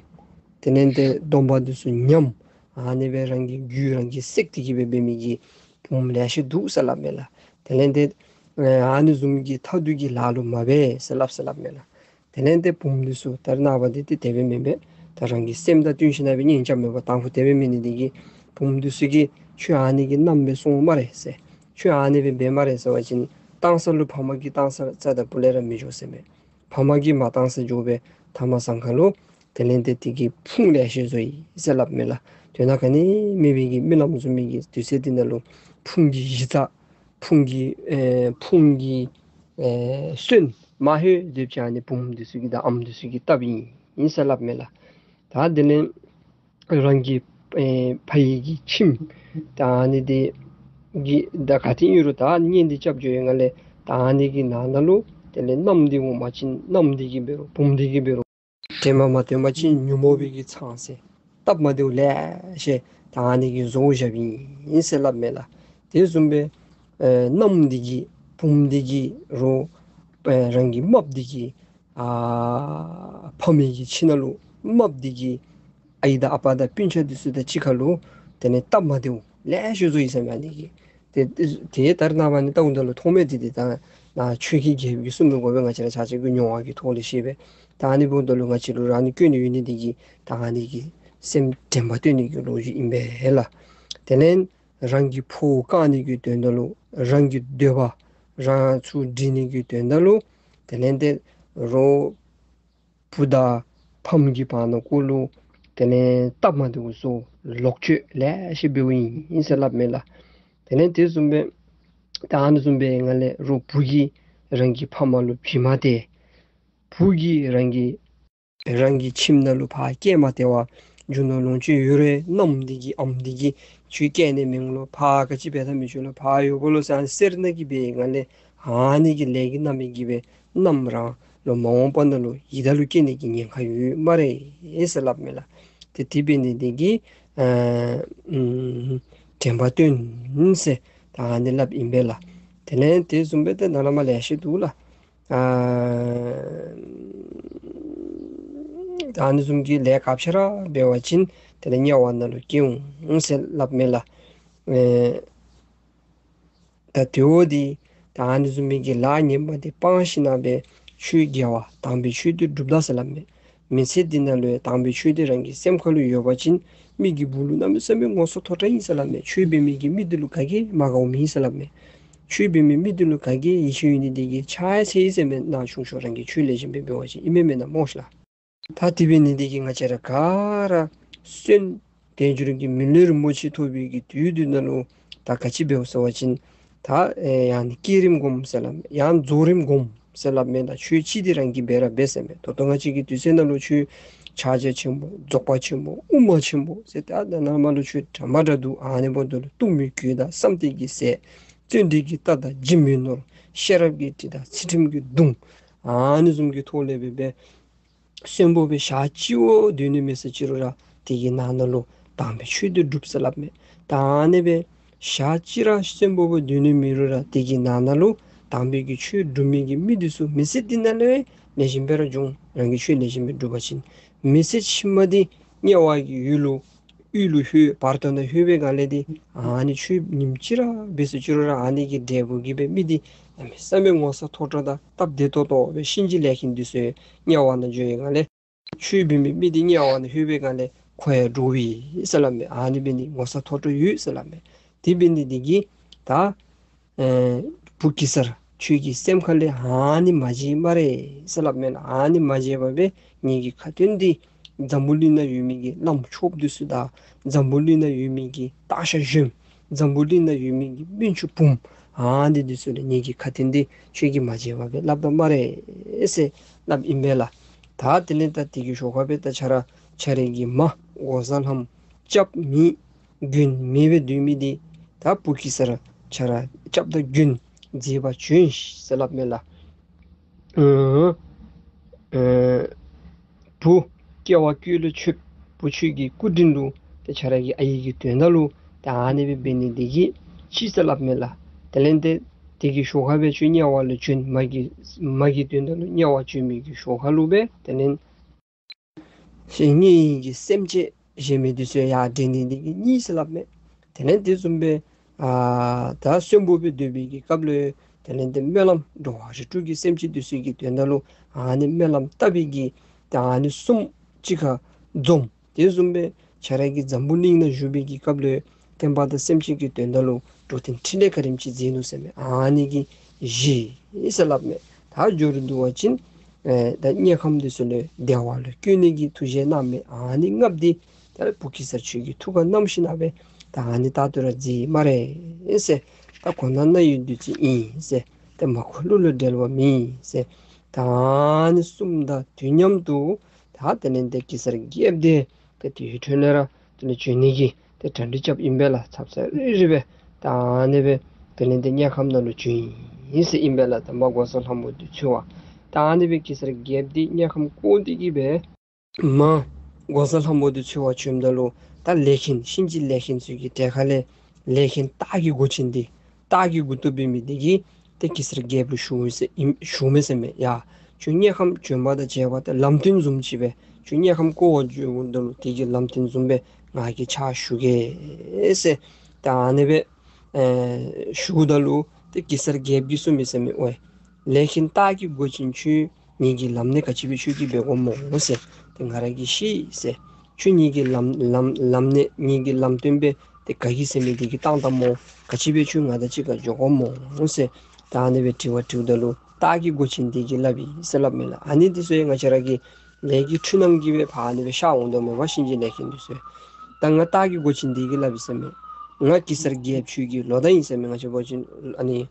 དེ་ལས་ཏེ་སྡོམ་པ་འདི་ཚུ་ཉམས། ཨ་ནི་སྦེ་རང་གི་རྒྱུད་རང་གིས་བསྲེགས་ཏེ་གི་སྦེ་འབད་མི་གི་བུམོ་ལེ་ཤ་འདུག་ཟེར་སླབ་མས་ལགས། དེ་ལས་ཏེ་ཨེ་ཨ་ནི་བཟུམ་གྱི་ཐ་དད་ཀྱི་ལཱ་ལུ་མ་འབད་ཟེར་སླབ་ཟེར་སླབ་མས་ལགས། དེ་ལས་ཏེ་བུམོ་འདི་ཚུ་ད་རེས་ནངས་པ་འདི་ཏེ་དེ་སྦེ་མེན་པས། ད་རང་གི་སེམས་དང་བསྟུན་ཞིན་ན་སྦེ་གཉེན་རྐྱབ་མས་པ། དང་ཕུ་དེ་སྦེ་མེན་ནི་འདི་གིས་བུམོ་འདི་ཚུ་གིས་ཁྱོད་ཨ་ནི་གི་མནའམ་སྦེ་སོང་སྨ་རེ་ཟེར། ཁྱོད་ཨ་ནི་སྦེ་འབད་སྨ་རེ་ཟེར་བ་ཅིན་བཏང་ས་ལུ་ཕམ་གིས་བཏང་ས་རྩ་དང་སྤུ་ལས་ར་མི་འགྱོ་ཟེར་མས། ཕམ་གིས་མ་བཏང་ས་འགྱོ་སྦེ་ཐ་མ་སང་ཁ་ལུ་དེ་ལས་ཏེ་དེ་གིས་ཕུང་ལེ་ཤ་བཟོ་ཡི་ཟེར་སླབ་མས་ལགས། དོན་དག་ག་ནི་མེད་པའི་གི་རྨི་ལམ་བཟུམ་མའི་གི་དུས་ཚོད་འདི་ནང་ལུ་ཕུང་གི་གཞི་རྩ་ཕུང་གི་ཨེ་ཕུང་གི་ཨེ་སོན་མ་ལྷོད་དེ་ཅིག་ཨ་ནི་བུམོ་འདི་ཚུ་གིས་དང་ཨམ་འདི་ཚུ་གིས་བཏབ་ཨིན་ཟེར་སླབ་མས་ལགས། ད་དེ་ལས་རང་གི་ཨེ་ཕ་ཡི་གི་ཁྱིམ་ད་ཨ་ནི་འདི་གི་ད་ག་ཏེ་ཨིན་རུང་ད་གཉེན་འདི་རྐྱབ་འགྱོ་ཡི་ག་ལས་ད་ཨ་ནི་གི་ནང་ན་ལུ་དེ་ལས་མནའམ་འདི་འོང་པ་ཅིན་མནའམ་འདི་གིས་འབད་རུང་བུམོ་འདི་གིས་འབད་རུང་དྲན་པ་མ་བཏོན་པ་ཅིན་ཉོན་མོངས་པའི་གི་ཚང་ཟེར་སྟབས་མ་བདེཝ་ལེ་ཤ་ད་ཨ་ནི་གིས་བཟོ་བཞགཔ་ཨིན་ཟེར་སླབ་མས་ལགས། དེ་བཟུམ་སྦེ་ཨེ་མནའམ་འདི་གིས་བུམོ་འདི་གིས་རོགས་ཨེ་རང་གི་རྨགཔ་འདི་གིས་ཨ་ཕ་མའི་གི་ཁྱིམ་ནང་ལུ་རྨགཔ་འདི་གིས་ཨའི་དང་ཨ་པ་དང་སྤུན་ཆ་འདི་ཚུ་དང་གཅིག་ཁར་ལུ་དེ་ལས་སྟབས་མ་བདེཝ་ལེ་ཤ་བཟོ་ཡི་ཟེར་མས་ཨ་ནི་གིས། ཏེ་ཏེ་ད་རེས་ནངས་པ་ནི་ལྟཝ་ད་ལུ་མཐོང་མས། ཏེ་ཏེ་ད་ནཱ་ཆོས་ཀྱི་རྒྱལ་པོ་གིས་གསུངས་མི་དགོ་པས། ང་བཅས་ར་ཆ་ཁྱབ་ཀྱིས་མྱོང་བ་གི་ཐོག་ལས་ཤེས་པས། ད་ཨ་ནི་འབདཝ་ད་ལུ་ང་བཅས་ལུ་རང་ནི་སྐྱོན་ནི་ཡོད་ནི་འདི་གིས་ད་ཨ་ནི་གི་སེམས་དྲན་པ་བཏོན་ནི་གི་ལོ་རྒྱུས་ཨིན་པས་ལགས། དེ་ལས་རང་གི་ཕོཝ་བཀག་ནི་གི་དོན་དག་ལུ་རང་གི་འདོད་པ་རང་ཚུར་འདྲེན་ནི་གི་དོན་དག་ལུ་དེ་ལས་ཏེ་རོགས་བུ་དང་ཕམ་གྱི་བར་ན་གུ་ལུ་དེ་ལས་སྟབས་མ་བདེཝ་བཟོ། ལོག་སྤྱོད་ལེ་ཤ་འབདཝ་ཨིན་ཟེར་སླབ་མས་ལགས། དེ་ལས་དེ་བཟུམ་སྦེ་ད་ཨ་ནི་བཟུམ་སྦེ་ང་ལས་རོགས་བུ་གིས་རང་གི་ཕམ་ལུ་བྱིན་མ་སྟེར། བུ་གིས་རང་གི་རང་གི་ཁྱིམ་ནང་ལུ་ཕར་བསྐྱལ་མ་སྟེར་བར་རྒྱུ་ནོར་ལོངས་སྤྱོད་ཡོད་རུང་མནའམ་འདི་གིས་ཨམ་འདི་གིས་ཁྱོད་བསྐྱལ་ནི་མེན་ལོ། ཕར་ག་ཅི་འབད་ད་མི་ཆོག་ལོ། ཕར་ཡོདཔ་ལོ་ཟེར་ཟེར་ནི་གི་སྦེ་ང་ལས་ཨ་ནི་གི་ལས་ཀྱི་རྣམ་སྨིན་གྱིས་སྦེ་མནའམ་རང་ལུ་མ་འོངས་པ་ནང་ལུ་ཡི་དྭགས་ལུ་སྐྱེ་ནི་གི་ཉེན་ཁ་ཡོད་སྨ་རེ་ཟེར་སླབ་མས་ལགས། ཏེ་དེ་འབད་ནི་འདི་གིས་ཨ་ཨམ་དྲན་པ་བཏོན་ཟེར་ད་ཨ་ནི་སླབ་ཨིན་པས་ལགས། དེ་ལས་དེ་བཟུམ་སྦེ་ཏེ་ནཱ་ལས་མར་ལེ་ཤ་འདུག་ལགས། ཨ་ད་ཨ་ནི་བཟུམ་གྱི་ལས་ག་ཅི་ར་འབད་བ་ཅིན་དེ་ལས་དམྱལ་བ་ནང་ལུ་སྐྱེ་འོང་ཟེར་སླབ་མས་ལགས། ཨེ་ད་དེ་འོ་འདི་ད་ཨ་ནི་བཟུམ་མའི་གི་ལཱ་ངན་པ་འདི་སྤང་ཞིནམ་ལས་ཆོས་དགེ་བ་དམ་པའི་ཆོས་འདི་སྒྲུབ་ད་ཟེར་སླབ་མས། མི་ཚེ་འདི་ནང་ལུ་དམ་པའི་ཆོས་འདི་རང་གི་སེམས་ཁ་ལུ་ཡོད་པ་ཅིན་མི་གི་སྦུག་ལུ་གནམ་མེད་ས་མེད་ངོ་སོ་མཐོ་དྲགས་ཨིན་ཟེར་སླབ་མས། ཆོས་འབད་མི་གི་མི་འདི་ལུ་ག་གིས་མ་དགའཝ་མེད་ཟེར་སླབ་མས། ཆོས་འབད་མི་མི་འདི་ལུ་ག་གིས་ཡིད་ཆེས་ཡོད་ནི་འདི་གིས་ཕྱག་འཚལ་ཡི་ཟེར་མས། ནཱ་ཆུང་ཤོས་རང་གིས་ཆོས་ལེགས་ཤོམ་སྦེ་འབད་བ་ཅིན་ཨིན་མས་མེན་ན་སྨོ་ཤིག་ལགས། ད་དེ་འབད་ནི་འདི་གིས་ང་བཅས་ར་ག་ར་གསོན་དལ་འབྱོར་གྱི་མི་ལུས་རིན་པོ་ཆེ་ཐོབ་པའི་གི་དུས་འདི་ནང་ལུ་ད་ག་ཅི་འབདཝ་ཟེར་བ་ཅིན་ད་ཨེ་ཡང་ནི་བསྐྱེད་རིམ་སྒོམ་ཟེར་སླབ་མས། ཡང་རྫོགས་རིམ་སྒོམ་ཟེར་སླབ་མས། ད་ཆོས་ཅི་འདི་རང་གིས་འབད་ར་འབད་ཟེར་མས། ད་ལྟོ་ང་བཅས་ཀྱི་དུས་ཚོད་ནང་ལུ་ཆོས་ཕྱག་རྒྱ་ཆེན་པོ་རྫོགས་པ་ཆེན་པོ་དབུ་མ་ཆེན་པོ་ཟེར་ད་ད་ནཱ་མར་ལུ་ཆོས་འདྲ་མ་འདྲ་འདུག། ཨ་ནི་འབདཝ་ད་ལུ་གཏུམ་མོའི་གོས་དང་བསམ་གཏན་གྱི་ཟས། བརྩོན་འགྲུས་ཀྱི་རྟ་དང་འཇིགས་མེད་ནོར། ཤེས་རབ་ཀྱི་གྲི་དང་ཚུལ་ཁྲིམས་ཀྱི་མདུང་། ཨ་ནི་བཟུམ་གྱི་ཐོག་ལས་འབད་འབད་གསོན་པོ་སྦེ་ཞག་གཅིག་བ་སྡོད་ནི་མེད་ཟེར་ཅི་རུང་ར་དེ་གི་ནང་ན་ལུ་དམ་པའི་ཆོས་འདི་སྒྲུབ་ཟེར་སླབ་མས། ད་ཨ་ནི་སྦེ་ཞག་གཅིག་ར་གསོན་པོ་སྦེ་སྡོད་ནི་མེད་རུང་ར་དེ་གི་ནང་ན་ལུ་དམ་པའི་གི་ཆོས་སྒྲུབ་མི་གི་མི་འདི་ཚུ་མི་ཚེ་འདི་ནང་ལུ་ལེགས་ཤོམ་སྦེ་ར་འབྱུང་། རང་གིས་ཆོས་ལེགས་ཤོམ་སྦེ་སྒྲུབ་པ་ཅིན་མི་ཚེ་ཕྱི་མ་འདི་དམྱལ་བ་གི་ཡུལ་ལུ་ཡུལ་ལུ་ལྷོད། བར་དོ་ནང་ལྷོད་པའི་སྒང་ལས་འདི་ཨ་ནི་ཆོས་ཉིནམ་གཅིག་ར་འབད་ཟེར་ཅི་རུང་ར་ཨ་ནི་གི་འབྲས་བུ་གིས་སྦེ་མི་འདི་གནམ་མེད་ས་མེད་ངོ་སོ་མཐོ་དྲགས་དང་སྟབས་བདེ་ཏོག་ཏོ་སྦེ་གཤིན་རྗེ་ལས་མཁན་འདི་ཚུ་དམྱལ་བ་ནང་འགྱོ་བའི་སྒང་ལས་ཆོས་འབད་མི་མི་འདི་དམྱལ་བ་ནང་ལྷོད་པའི་སྒང་ལས་ཁོ་ཡང་འདྲོག་པས་ཟེར་སླབ་མས། ཨ་ནི་འབད་ནི་ངོ་སོ་མཐོ་དྲགས་ཡོད་ཟེར་སླབ་མས། དེ་འབད་ནི་འདི་གིས་ད་ཨེ་བུ་གེ་སར་ཁྱོད་ཀྱི་སེམས་ཁ་ལས་ཨ་ནི་མ་བརྗེད་སྨ་རེ་ཟེར་སླབ་མས་ལགས། ཨ་ནི་མ་བརྗེད་པར་སྦེ་ངེ་གི་ཁ་ཏོན་འདི་འཛམ་བུ་གླིང་ནང་ཡོད་མི་གི་བླམ་ཆོསཔ་འདི་ཚུ་དང་འཛམ་བུ་གླིང་ནང་ཡོད་མི་གི་སྟག་ཤར་གཞོནམ་འཛམ་བུ་གླིང་ནང་ཡོད་མི་གི་སྨན་ཆུང་བུམོ་ཨ་ནི་འདི་ཚུ་ལུ་ངེ་གི་ཁ་ཏོན་འདི་ཁྱོད་ཀྱིས་མ་བརྗེད་པར་སྦེ་སླབ་ད་སྨ་རེ་ཟེར་སླབ་ཨིན་པས་ལགས། ད་དེ་ལས་ད་དེ་གི་ཞོར་ཁར་སྦེ་ད་ཁྱོད་ར་ཁྱོད་རའི་གི་མ་འགོག་བཟའ་ལྷམོ་སྐྱབས་མེད་མགོན་མེད་སྦེ་སྡོད་མི་འདི་ད་བུ་གེ་སར་ཁྱོད་ར་སྐྱབས་དང་མགོན་མཛད་པར་བྱོན་ཟེར་སླབ་མས་ལགས། ཨ་ཨ་བུ་སྐྱེ་བ་ཀུན་ལས་ཆོད་བུ་ཁྱོད་ཀྱི་སྐུ་དྲིན་ལུ་ཏེ་ཁྱོད་ར་གི་ཨའི་གི་དོན་དག་ལུ་ཏེ་ཨ་ནི་སྦེ་འབད་ནི་འདི་གིས་ཅིག་ཟེར་སླབ་མས་ལགས། དེ་ལས་ཏེ་དེ་གི་ཞོར་ཁར་སྦེ་ཁྱོད་དམྱལ་བ་ལུ་བྱོན་མ་གི་མ་གི་དོན་དག་ལུ་དམྱལ་བ་བྱོན་མི་གི་ཞོར་ཁ་ལུ་སྦེ་དེ་ལས་ཏེ་དམྱལ་བའི་གི་སེམས་ཅན་གཞན་མི་འདི་ཚུ་ཡར་འདྲེན་ནི་འདི་གིས་གཉིས་ཟེར་སླབ་མས། དེ་ལས་དེ་བཟུམ་སྦེ་ཨ་ད་གསོན་པོ་སྦེ་སྡོད་པའི་གི་སྐབས་ལུ་དེ་ལས་ཏེ་སྨོན་ལམ་འགྲོ་བ་རིགས་དྲུག་གི་སེམས་ཅན་འདི་ཚུ་གི་དོན་དག་ལུ་ཨ་ནི་སྨོན་ལམ་བཏབ་པའི་གི་ཏེ་ཨ་ནི་གསུམ་གཅིག་ཁར་འཛོམས། དེ་བཟུམ་སྦེ་ཁྱོད་ར་གི་འཛམ་བུ་གླིང་ནང་བཞུགས་པའི་གི་སྐབས་ལུ་བསྟན་པ་དང་སེམས་ཅན་གྱི་དོན་དག་ལུ་འགྲོ་དོན་འཕྲིན་ལས་ག་དེམ་ཅིག་མཛད་ནུག་ཟེར་མས། ཨ་ནི་གིས་བཞི་ཟེར་སླབ་མས། ད་སྦྱོར་དུ་བ་ཅིན་ཨེ་ད་དམྱལ་ཁམས་འདི་ཚུ་ལས་བདེ་བ་ལུ་བཀོད་ནི་གི་ཐུགས་བཞེད་གནང་མི་ཨ་ནི་ལྔ་པོ་འདི་ད་བུ་གེ་སར་ཁྱོད་ཀྱི་ཐུགས་ཁར་བསྣམས་ཞིནམ་ལས་ད་ཨ་ནི་ད་ལྟོ་ར་མཛད་སྨ་རེ་ཟེར། ད་གོ་ན་ན་ཡོད་དུས་ཅི་ཨིན་ཟེར། ད་མ་གོ་གླུ་ལུ་འབྲལ་བ་མེད་ཟེར། ད་ཨ་ནི་གསུམ་དང་དུས་མཉམ་དུ་ད་དེ་ལས་ཏེ་གེ་སར་རྒྱལཔོ་འདི་ཏེ་དེའི་འཕྲོ་ལས་ར་དེ་ལས་བྱོན་ནི་གི་ཏེ་གྲ་སྒྲིག་རྐྱབ་ཨིན་པས་ལགས། ཚབ་ཚ་རི་རི་སྦེ་ད་ཨ་ནི་སྦེ་དེ་ལས་ཏེ་དམྱལ་ཁམས་ནང་ལུ་བྱོན་ཡི་ཟེར་ཨིན་པས་ལགས། ད་མ་འགོག་བཟའ་ལྷམོ་འདི་འཚོལ་བར། ད་ཨ་ནི་སྦེ་གེ་སར་རྒྱལཔོ་འདི་དམྱལ་ཁམས་བཀོད་དེ་གི་སྦེ་མ་འགོག་བཟའ་ལྷམོ་འདི་འཚོལ་བར་བྱོནམ་ད་ལུ་ད་ལས་མཁན་གཤིན་རྗེ་ལས་མཁན་ཚུ་གི་གྲལ་ཁ་ལས་ལས་མཁན་སྟག་གི་མགོ་ཅན་འདི་སྟག་གི་མགུ་ཏོ་འབད་མི་འདི་གིས་ཏེ་གེ་སར་རྒྱལཔོ་ལུ་ཞུ་ཟེར་ཨིན་ཞུ་མས་ཟེར་མས། ཡ་ཁྱོད་དམྱལ་ཁམས་བྱོན་པ་དང་བཅས་པ་ཏེ་ལམ་སྟོན་བཟུམ་ཅིག་སྦེ་ཁྱོད་དམྱལ་ཁམས་བཀོད་པར་འགྱོཝ་ད་ལུ་དེ་གི་ལམ་སྟོན་བཟུམ་སྦེ་ང་གིས་ཕྱག་ཞུ་གེ་ཟེར། ད་ཨ་ནི་སྦེ་ཨེ་ཞུཝ་ད་ལུ་ཏེ་གེ་སར་རྒྱལཔོ་གིས་གསུངས་མས་ཟེར་མས། ཨོ་ལས་མཁན་སྟག་གི་མགོ་ཅན་ཁྱོད་ངེ་གི་ལམ་སྣེ་ག་ཅི་སྦེ་ཁྱོད་ཀྱིས་འབད་དགོཔ་སྨོ་ཟེར། ཏེ་ང་ར་གིས་ཤེས་ཟེར། ཁྱོད་ངེ་གི་ལམ་ལམ་ལམ་སྣེ་ངེ་གི་ལམ་སྟོན་པ་འདི་ག་གིས་ཟེར་མི་འདི་གིས་བཏང་བཏངམ་སྨོ། ག་ཅི་སྦེ་ཁྱོད་ང་དང་གཅིག་ཁར་འགྱོ་དགོཔ་སྨོ་ཟེར། ད་ཨ་ནི་སྦེ་དྲི་བ་དྲིཝ་ད་ལུ་སྟག་གི་མགོ་ཅན་འདི་གིས་སླབ་ཡི་ཟེར་སླབ་མས་ལགས། ཨ་ནི་འདི་ཚུ་ཡང་ང་བཅས་ར་གི་ལས་ཀྱི་འཕྲུལ་རྣམ་གྱིས་སྦེ་ཕར་ཨ་ནི་སྦེ་ཤར་འོང་དོ་མས་པ་གཤིན་རྗེ་ལས་མཁན་འདི་ཚུ། ད་ང་སྟག་གི་མགོ་ཅན་འདི་གིས་སླབ་ཡི་ཟེར་མས། ང་གེ་སར་རྒྱལཔོ་ཁྱོད་ཀྱི་ལོ་ཟླ་ཨིན་ཟེར་མས། ང་བཅས་འབད་བ་ཅིན་ཨ་ནི་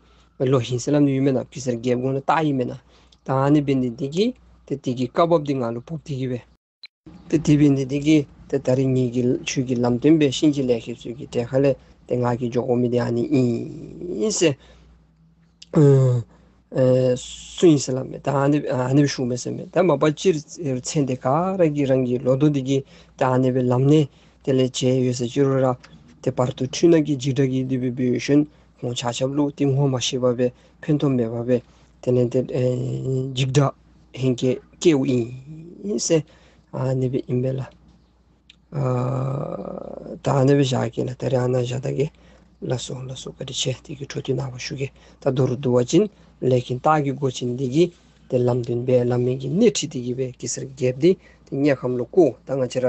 ལོ་ཧིང་ཟེར་སླབ་ནི་ཡོད་མེན་ན། གེ་སར་རྒྱལཔོ་གི་མགོ་ནི་སྟག་ཨིན་མེན་ན། ད་ཨ་ནི་འབད་ནི་འདི་གིས་ཏེ་དེ་གི་བཀའ་བབས་འདི་ང་ལུ་ཕོག་སྟེ་གི་སྦེ། ཏེ་དེ་འབད་ནི་འདི་གིས་ཏེ་ད་རིས་ངེ་གི་ཁྱོད་ཀྱི་ལམ་སྟོན་འབད་གཤིན་རྗེ་ལེགས་མཁས་ཚུ་གི་གྲལ་ཁ་ལས་ཏེ་ང་གིས་འགྱོ་དགོ་མི་འདི་ཨ་ནི་ཨིན་ཟེར། ཨ་ཨེ་གསུངས་ཡི་ཟེར་སླབ་མས། ད་ཨ་ནི་ཨ་ནི་སྦེ་ཞུཝ་མས་ཟེར་མས། ད་མ་པ་སྤྱིར་ཚེ་འདི་ག་ར་གིས་རང་གི་ལོ་ཐོག་འདི་གིས་ད་ཨ་ནི་སྦེ་ལམ་ནས་དེ་ལས་བྱོན་ཡོད་ཟེར་ཅི་རུང་ར་ཏེ་བར་དུ་འཁྲུལ་སྣང་གི་འཇིགས་སྐྲག་གིས་དེ་སྦེ་འབད་ཞིནམ་ཁོང་ཆ་ཁྱབ་ལུ་ཏེ་ངོ་མ་ཤེས་པར་སྦེ་ཕན་ཐོགས་མེད་པར་སྦེ་དེ་ལས་ཏེ་ཨེ་འཇིགས་སྐྲག་ཧེང་སྐལ་སྐྱེཝ་ཨིན་ཟེར་ཨ་ནི་སྦེ་ཨིན་པས་ལགས། ཨ་ད་ཨ་ནི་སྦེ་བཞག་གེ་ལགས། ད་རིས་ཨ་ནཱ་བཞག་ད་གེ། ལགས་སོ་ལགས་སོ། བཀའ་དྲིན་ཆེ། དེ་གི་འཕྲོ་མཐུད་ནངས་པ་ཞུ་གེ། ད་མདོར་བསྡུ་བ་ཅིན་ལས་མཁན་སྟག་གི་མགོ་ཅན་འདི་གིས་ཏེ་ལམ་སྟོན་འབད་ལམ་མི་གི་སྣེ་ཁྲིད་དེ་གི་སྦེ་གེ་སར་རྒྱལཔོ་འདི་ཏེ་དམྱལ་ཁམས་ལུ་བཀོ། ད་ང་བཅས་ར་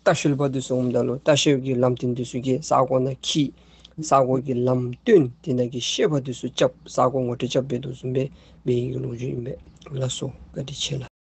ལྟ་བཤལ་པ་འདི་ཚུ་འོངམ་ད་ལུ་ལྟ་བཤལ་གྱི་ལམ་སྟོན་འདི་ཚུ་གིས་ས་གོ་ནང་འཁྱིད། ས་གོ་གི་ལམ་སྟོན་དེ་ནང་གི་ཤེས་པ་འདི་ཚུ་རྐྱབ། ས་གོ་ངོ་སྤྲོད་རྐྱབ་འབད་དོ་བཟུམ་སྦེ་འབད་ནི་གི་ལོ་རྒྱུས་ཨིན་པས། ལགས་སོ། བཀའ་དྲིན་ཆེ་ལགས།